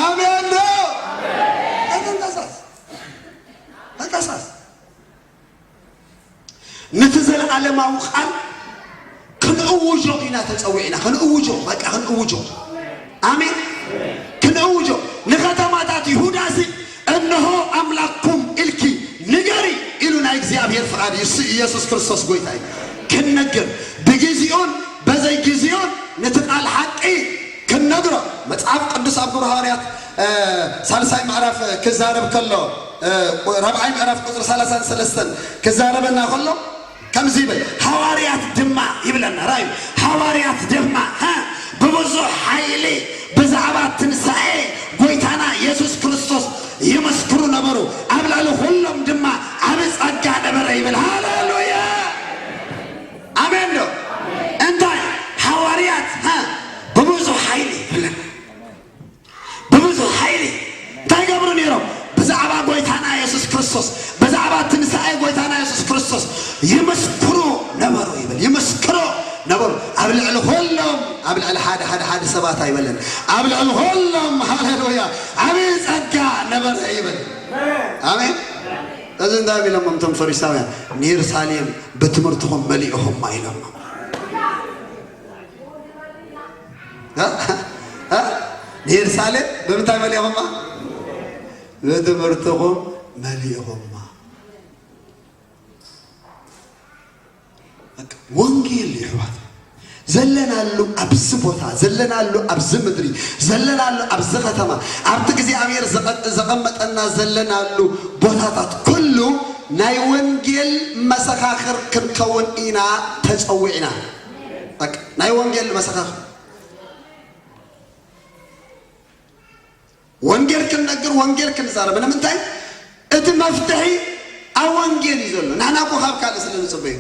ኣሜን ዶ? ተንቀሳስ። ተንቀሳስ። ነቲ ዘለኣለማዊ ቃል ክንእውጆ ኢና ተጸዊዕና። ክንእውጆ፣ በቃ ክንእውጆ። ኣሜን። ክንእውጆ። ንከተማታት ይሁዳሲ፣ "እንሆ ኣምላኽኩም" ኢልኪ ንገሪ ኢሉ ናይ እግዚኣብሔር ፍቓድ እዩ። እሱ ኢየሱስ ክርስቶስ ጎይታ እዩ። ክንነግር ብግዜኡን በዘይ ግዜኡን ነቲ ቃል ሓቂ ክንነግሮ። መጽሓፍ ቅዱስ ኣብ ግብረ ሃዋርያት፣ እ፣ ሳልሳይ ምዕራፍ ክዛረብ ከሎ፣ እ፣ ራብዓይ ምዕራፍ ቁጽሪ ሰላሳን ሰለስተን ክዛረበና ከሎ፣ ከምዚ ይብል፣ ሃዋርያት ድማ ይብለና ራእዩ። ሃዋርያት ድማ፣ ሃ፣ ብብዙሕ ሓይሊ ብዛዕባ ትንሳኤ ጎይታና የሱስ ክርስቶስ ይመስክሩ ነበሩ። ኣብ ልዕሊ ኩሎም ድማ ዓቢ ጸጋ ነበረ ይብል። ሃሌሉያ! ኣሜን ዶ? እንታይ? ሃዋርያት፣ ሃ፣ ብብዙሕ ሓይሊ ይብለና። ብብዙሕ ሓይሊ እንታይ ይገብሩ ነይሮም? ብዛዕባ ጎይታና የሱስ ክርስቶስ፣ ብዛዕባ ትንሳኤ ጎይታና የሱስ ክርስቶስ ይምስክሩ ነበሩ ይብል። ይምስክሩ ነበሩ። ኣብ ልዕሊ ኩሎም፣ ኣብ ልዕሊ ሓደ፣ ሓደ፣ ሓደ ሰባት ኣይበለን። ኣብ ልዕሊ ኩሎም፣ ሃሌሉያ፣ ዓቢ ጸጋ ነበረ ይብል። ኣሜን። እዚ እንታይ ኢሎሞም እቶም ፈሪሳውያን? ንየሩሳሌም ብትምህርትኹም መሊእኹማ ኢሎሞም። እ? እ? ንየሩሳሌም ብምንታይ መሊእኹማ? ብትምህርትኹም መሊእኹማ። በቃ ወንጌል እዩ፣ ኣሕዋት። ዘለናሉ ኣብዚ ቦታ፣ ዘለናሉ ኣብዚ ምድሪ፣ ዘለናሉ ኣብዚ ከተማ፣ ኣብቲ እግዚኣብሔር ዘቐ-፣ ዘቐመጠና ዘለናሉ ቦታታት ኩሉ ናይ ወንጌል መሰኻኽር ክንከውን ኢና ተጸዊዕና። በቃ ናይ ወንጌል መሰኻኽር። ወንጌል ክንነግር፣ ወንጌል ክንዛረብ። ንምንታይ? እቲ መፍትሒ ኣብ ወንጌል እዩ ዘሎ። ንሕና እኮ ካብ ካልእ ስለ ንጽበዩ።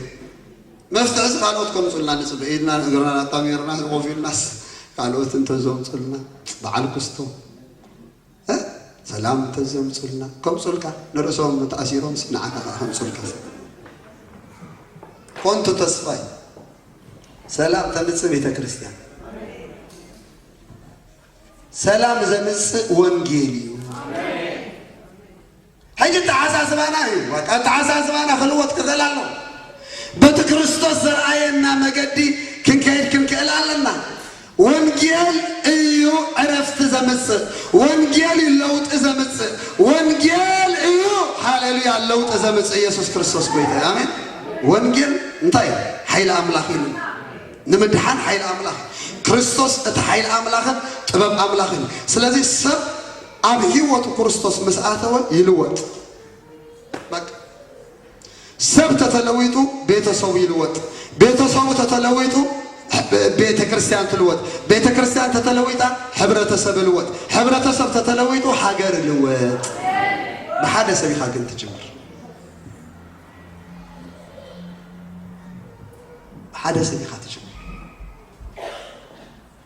መፍትሒ እዚ ካልኦት ከምጹልና ንጽበ። ኢድና እግርና ኣጣሚርና ኮፍ ኢልናስ ካልኦት እንተዘምጹልና፣ በዓል ክስቶ፣ እ? ሰላም እንተዘምጹልና፣ ከምጹልካ፣ ንርእሶም ተኣሲሮም ንዓኻ ከኣ ከምጹልካ። ኮንቱ ተስፋይ። ሰላም ተምጽእ ቤተ ክርስቲያን። ሰላም ዘምጽእ ወንጌል እዩ። ሕጂ ኣተሓሳስባና እዩ። በቃ ኣተሓሳስባና ክልወጥ ክኽእል ኣሎ። በቲ ክርስቶስ ዘርኣየና መገዲ ክንከይድ ክንክእል ኣለና። ወንጌል እዩ ዕረፍቲ ዘምጽእ። ወንጌል እዩ ለውጢ ዘምጽእ። ወንጌል እዩ፣ ሃሌሉያ፣ ለውጢ ዘምጽእ ኢየሱስ ክርስቶስ ጎይታ እዩ። ኣሜን። ወንጌል እንታይ እዩ? ሓይሊ ኣምላኽ እዩ። ንምድሓን ሓይሊ ኣምላኽ። ክርስቶስ እቲ ሓይሊ ኣምላኽን ጥበብ ኣምላኽን እዩ። ስለዚ ሰብ ኣብ ህይወቱ ክርስቶስ ምስ ኣተወ ይልወጥ። በቃ። ሰብ ተተለዊጡ ቤተሰቡ ይልወጥ። ቤተሰቡ ተተለዊጡ ቤተ ክርስቲያን ትልወጥ። ቤተ ክርስቲያን ተተለዊጣ ሕብረተሰብ ይልወጥ። ሕብረተሰብ ተተለዊጡ ሃገር ይልወጥ። ብሓደ ሰብ ኢኻ ግን ትጅምር። ብሓደ ሰብ ኢኻ ትጅምር።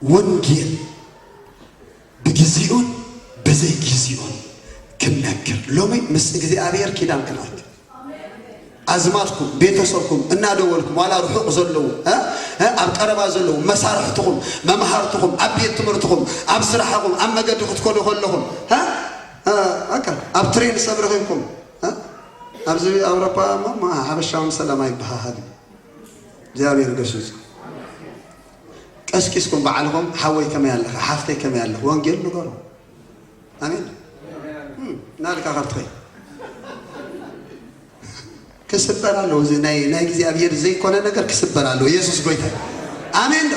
ወንጌል ብግዜኡን ብዘይግዜኡን ክንነግር። ሎሚ ምስ እግዚኣብሔር ኪዳን ክንኣቱ። ኣዝማድኩም፣ ቤተሰብኩም እናደወልኩም፣ ዋላ ርሑቕ ዘለዉ፣ እ? እ? ኣብ ቀረባ ዘለዉ፣ መሳርሕትኹም፣ መምሃርትኹም፣ ኣብ ቤት ትምህርትኹም፣ ኣብ ስራሕኹም፣ ኣብ መገዲ ክትከዱ ከለኹም፣ እ? እ፣ በቃ፣ ኣብ ትሬን ሰብ ረኺብኩም፣ እ? ኣብዚ ኣውሮፓ እሞ፣ ማ-፣ ሓበሻውን ሰላም ኣይበሃሃልን። እግዚኣብሔር ገስጹ። ቀስቂስኩም ባዕልኹም፣ ሓወይ ከመይ ኣለኻ? ሓፍተይ ከመይ ኣለኽ? ወንጌል ንገሩ። ኣሜን። እም፣ እናልካ ካብ ትኸይድ ክስበር ኣለዎ። እዚ ናይ፣ ናይ እግዚኣብሔር ዘይኮነ ነገር ክስበር ኣለዎ። ኢየሱስ ጎይታ። ኣሜን ዶ?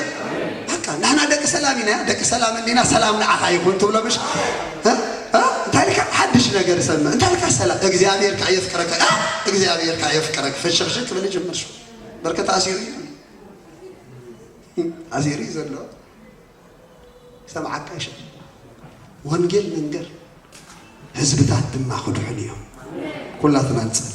በቃ፣ ንሕና ደቂ ሰላም ኢና፣ ደቂ ሰላም እንዲና፣ ሰላም ንዓኻ ይኹን ትብሎ ምሽ? እ? እ? እንታይ ኢልካ? ሓድሽ ነገር እሰምዕ። እንታይ ኢልካ? ሰላም። እግዚኣብሔር ከዓ የፍቅረካ። እ? እግዚኣብሔር ከዓ የፍቅረካ። ፍሽኽሽክ ክብል ይጅምር። ሽው። በርከት ኣሲሩ እዩ። ኣሲሩ እዩ ዘሎ። ሰምዓካ ይሸ-፣ ወንጌል መንገር፣ ህዝብታት ድማ ክድሕኑ እዮም። ኩላትና ንጸሊ።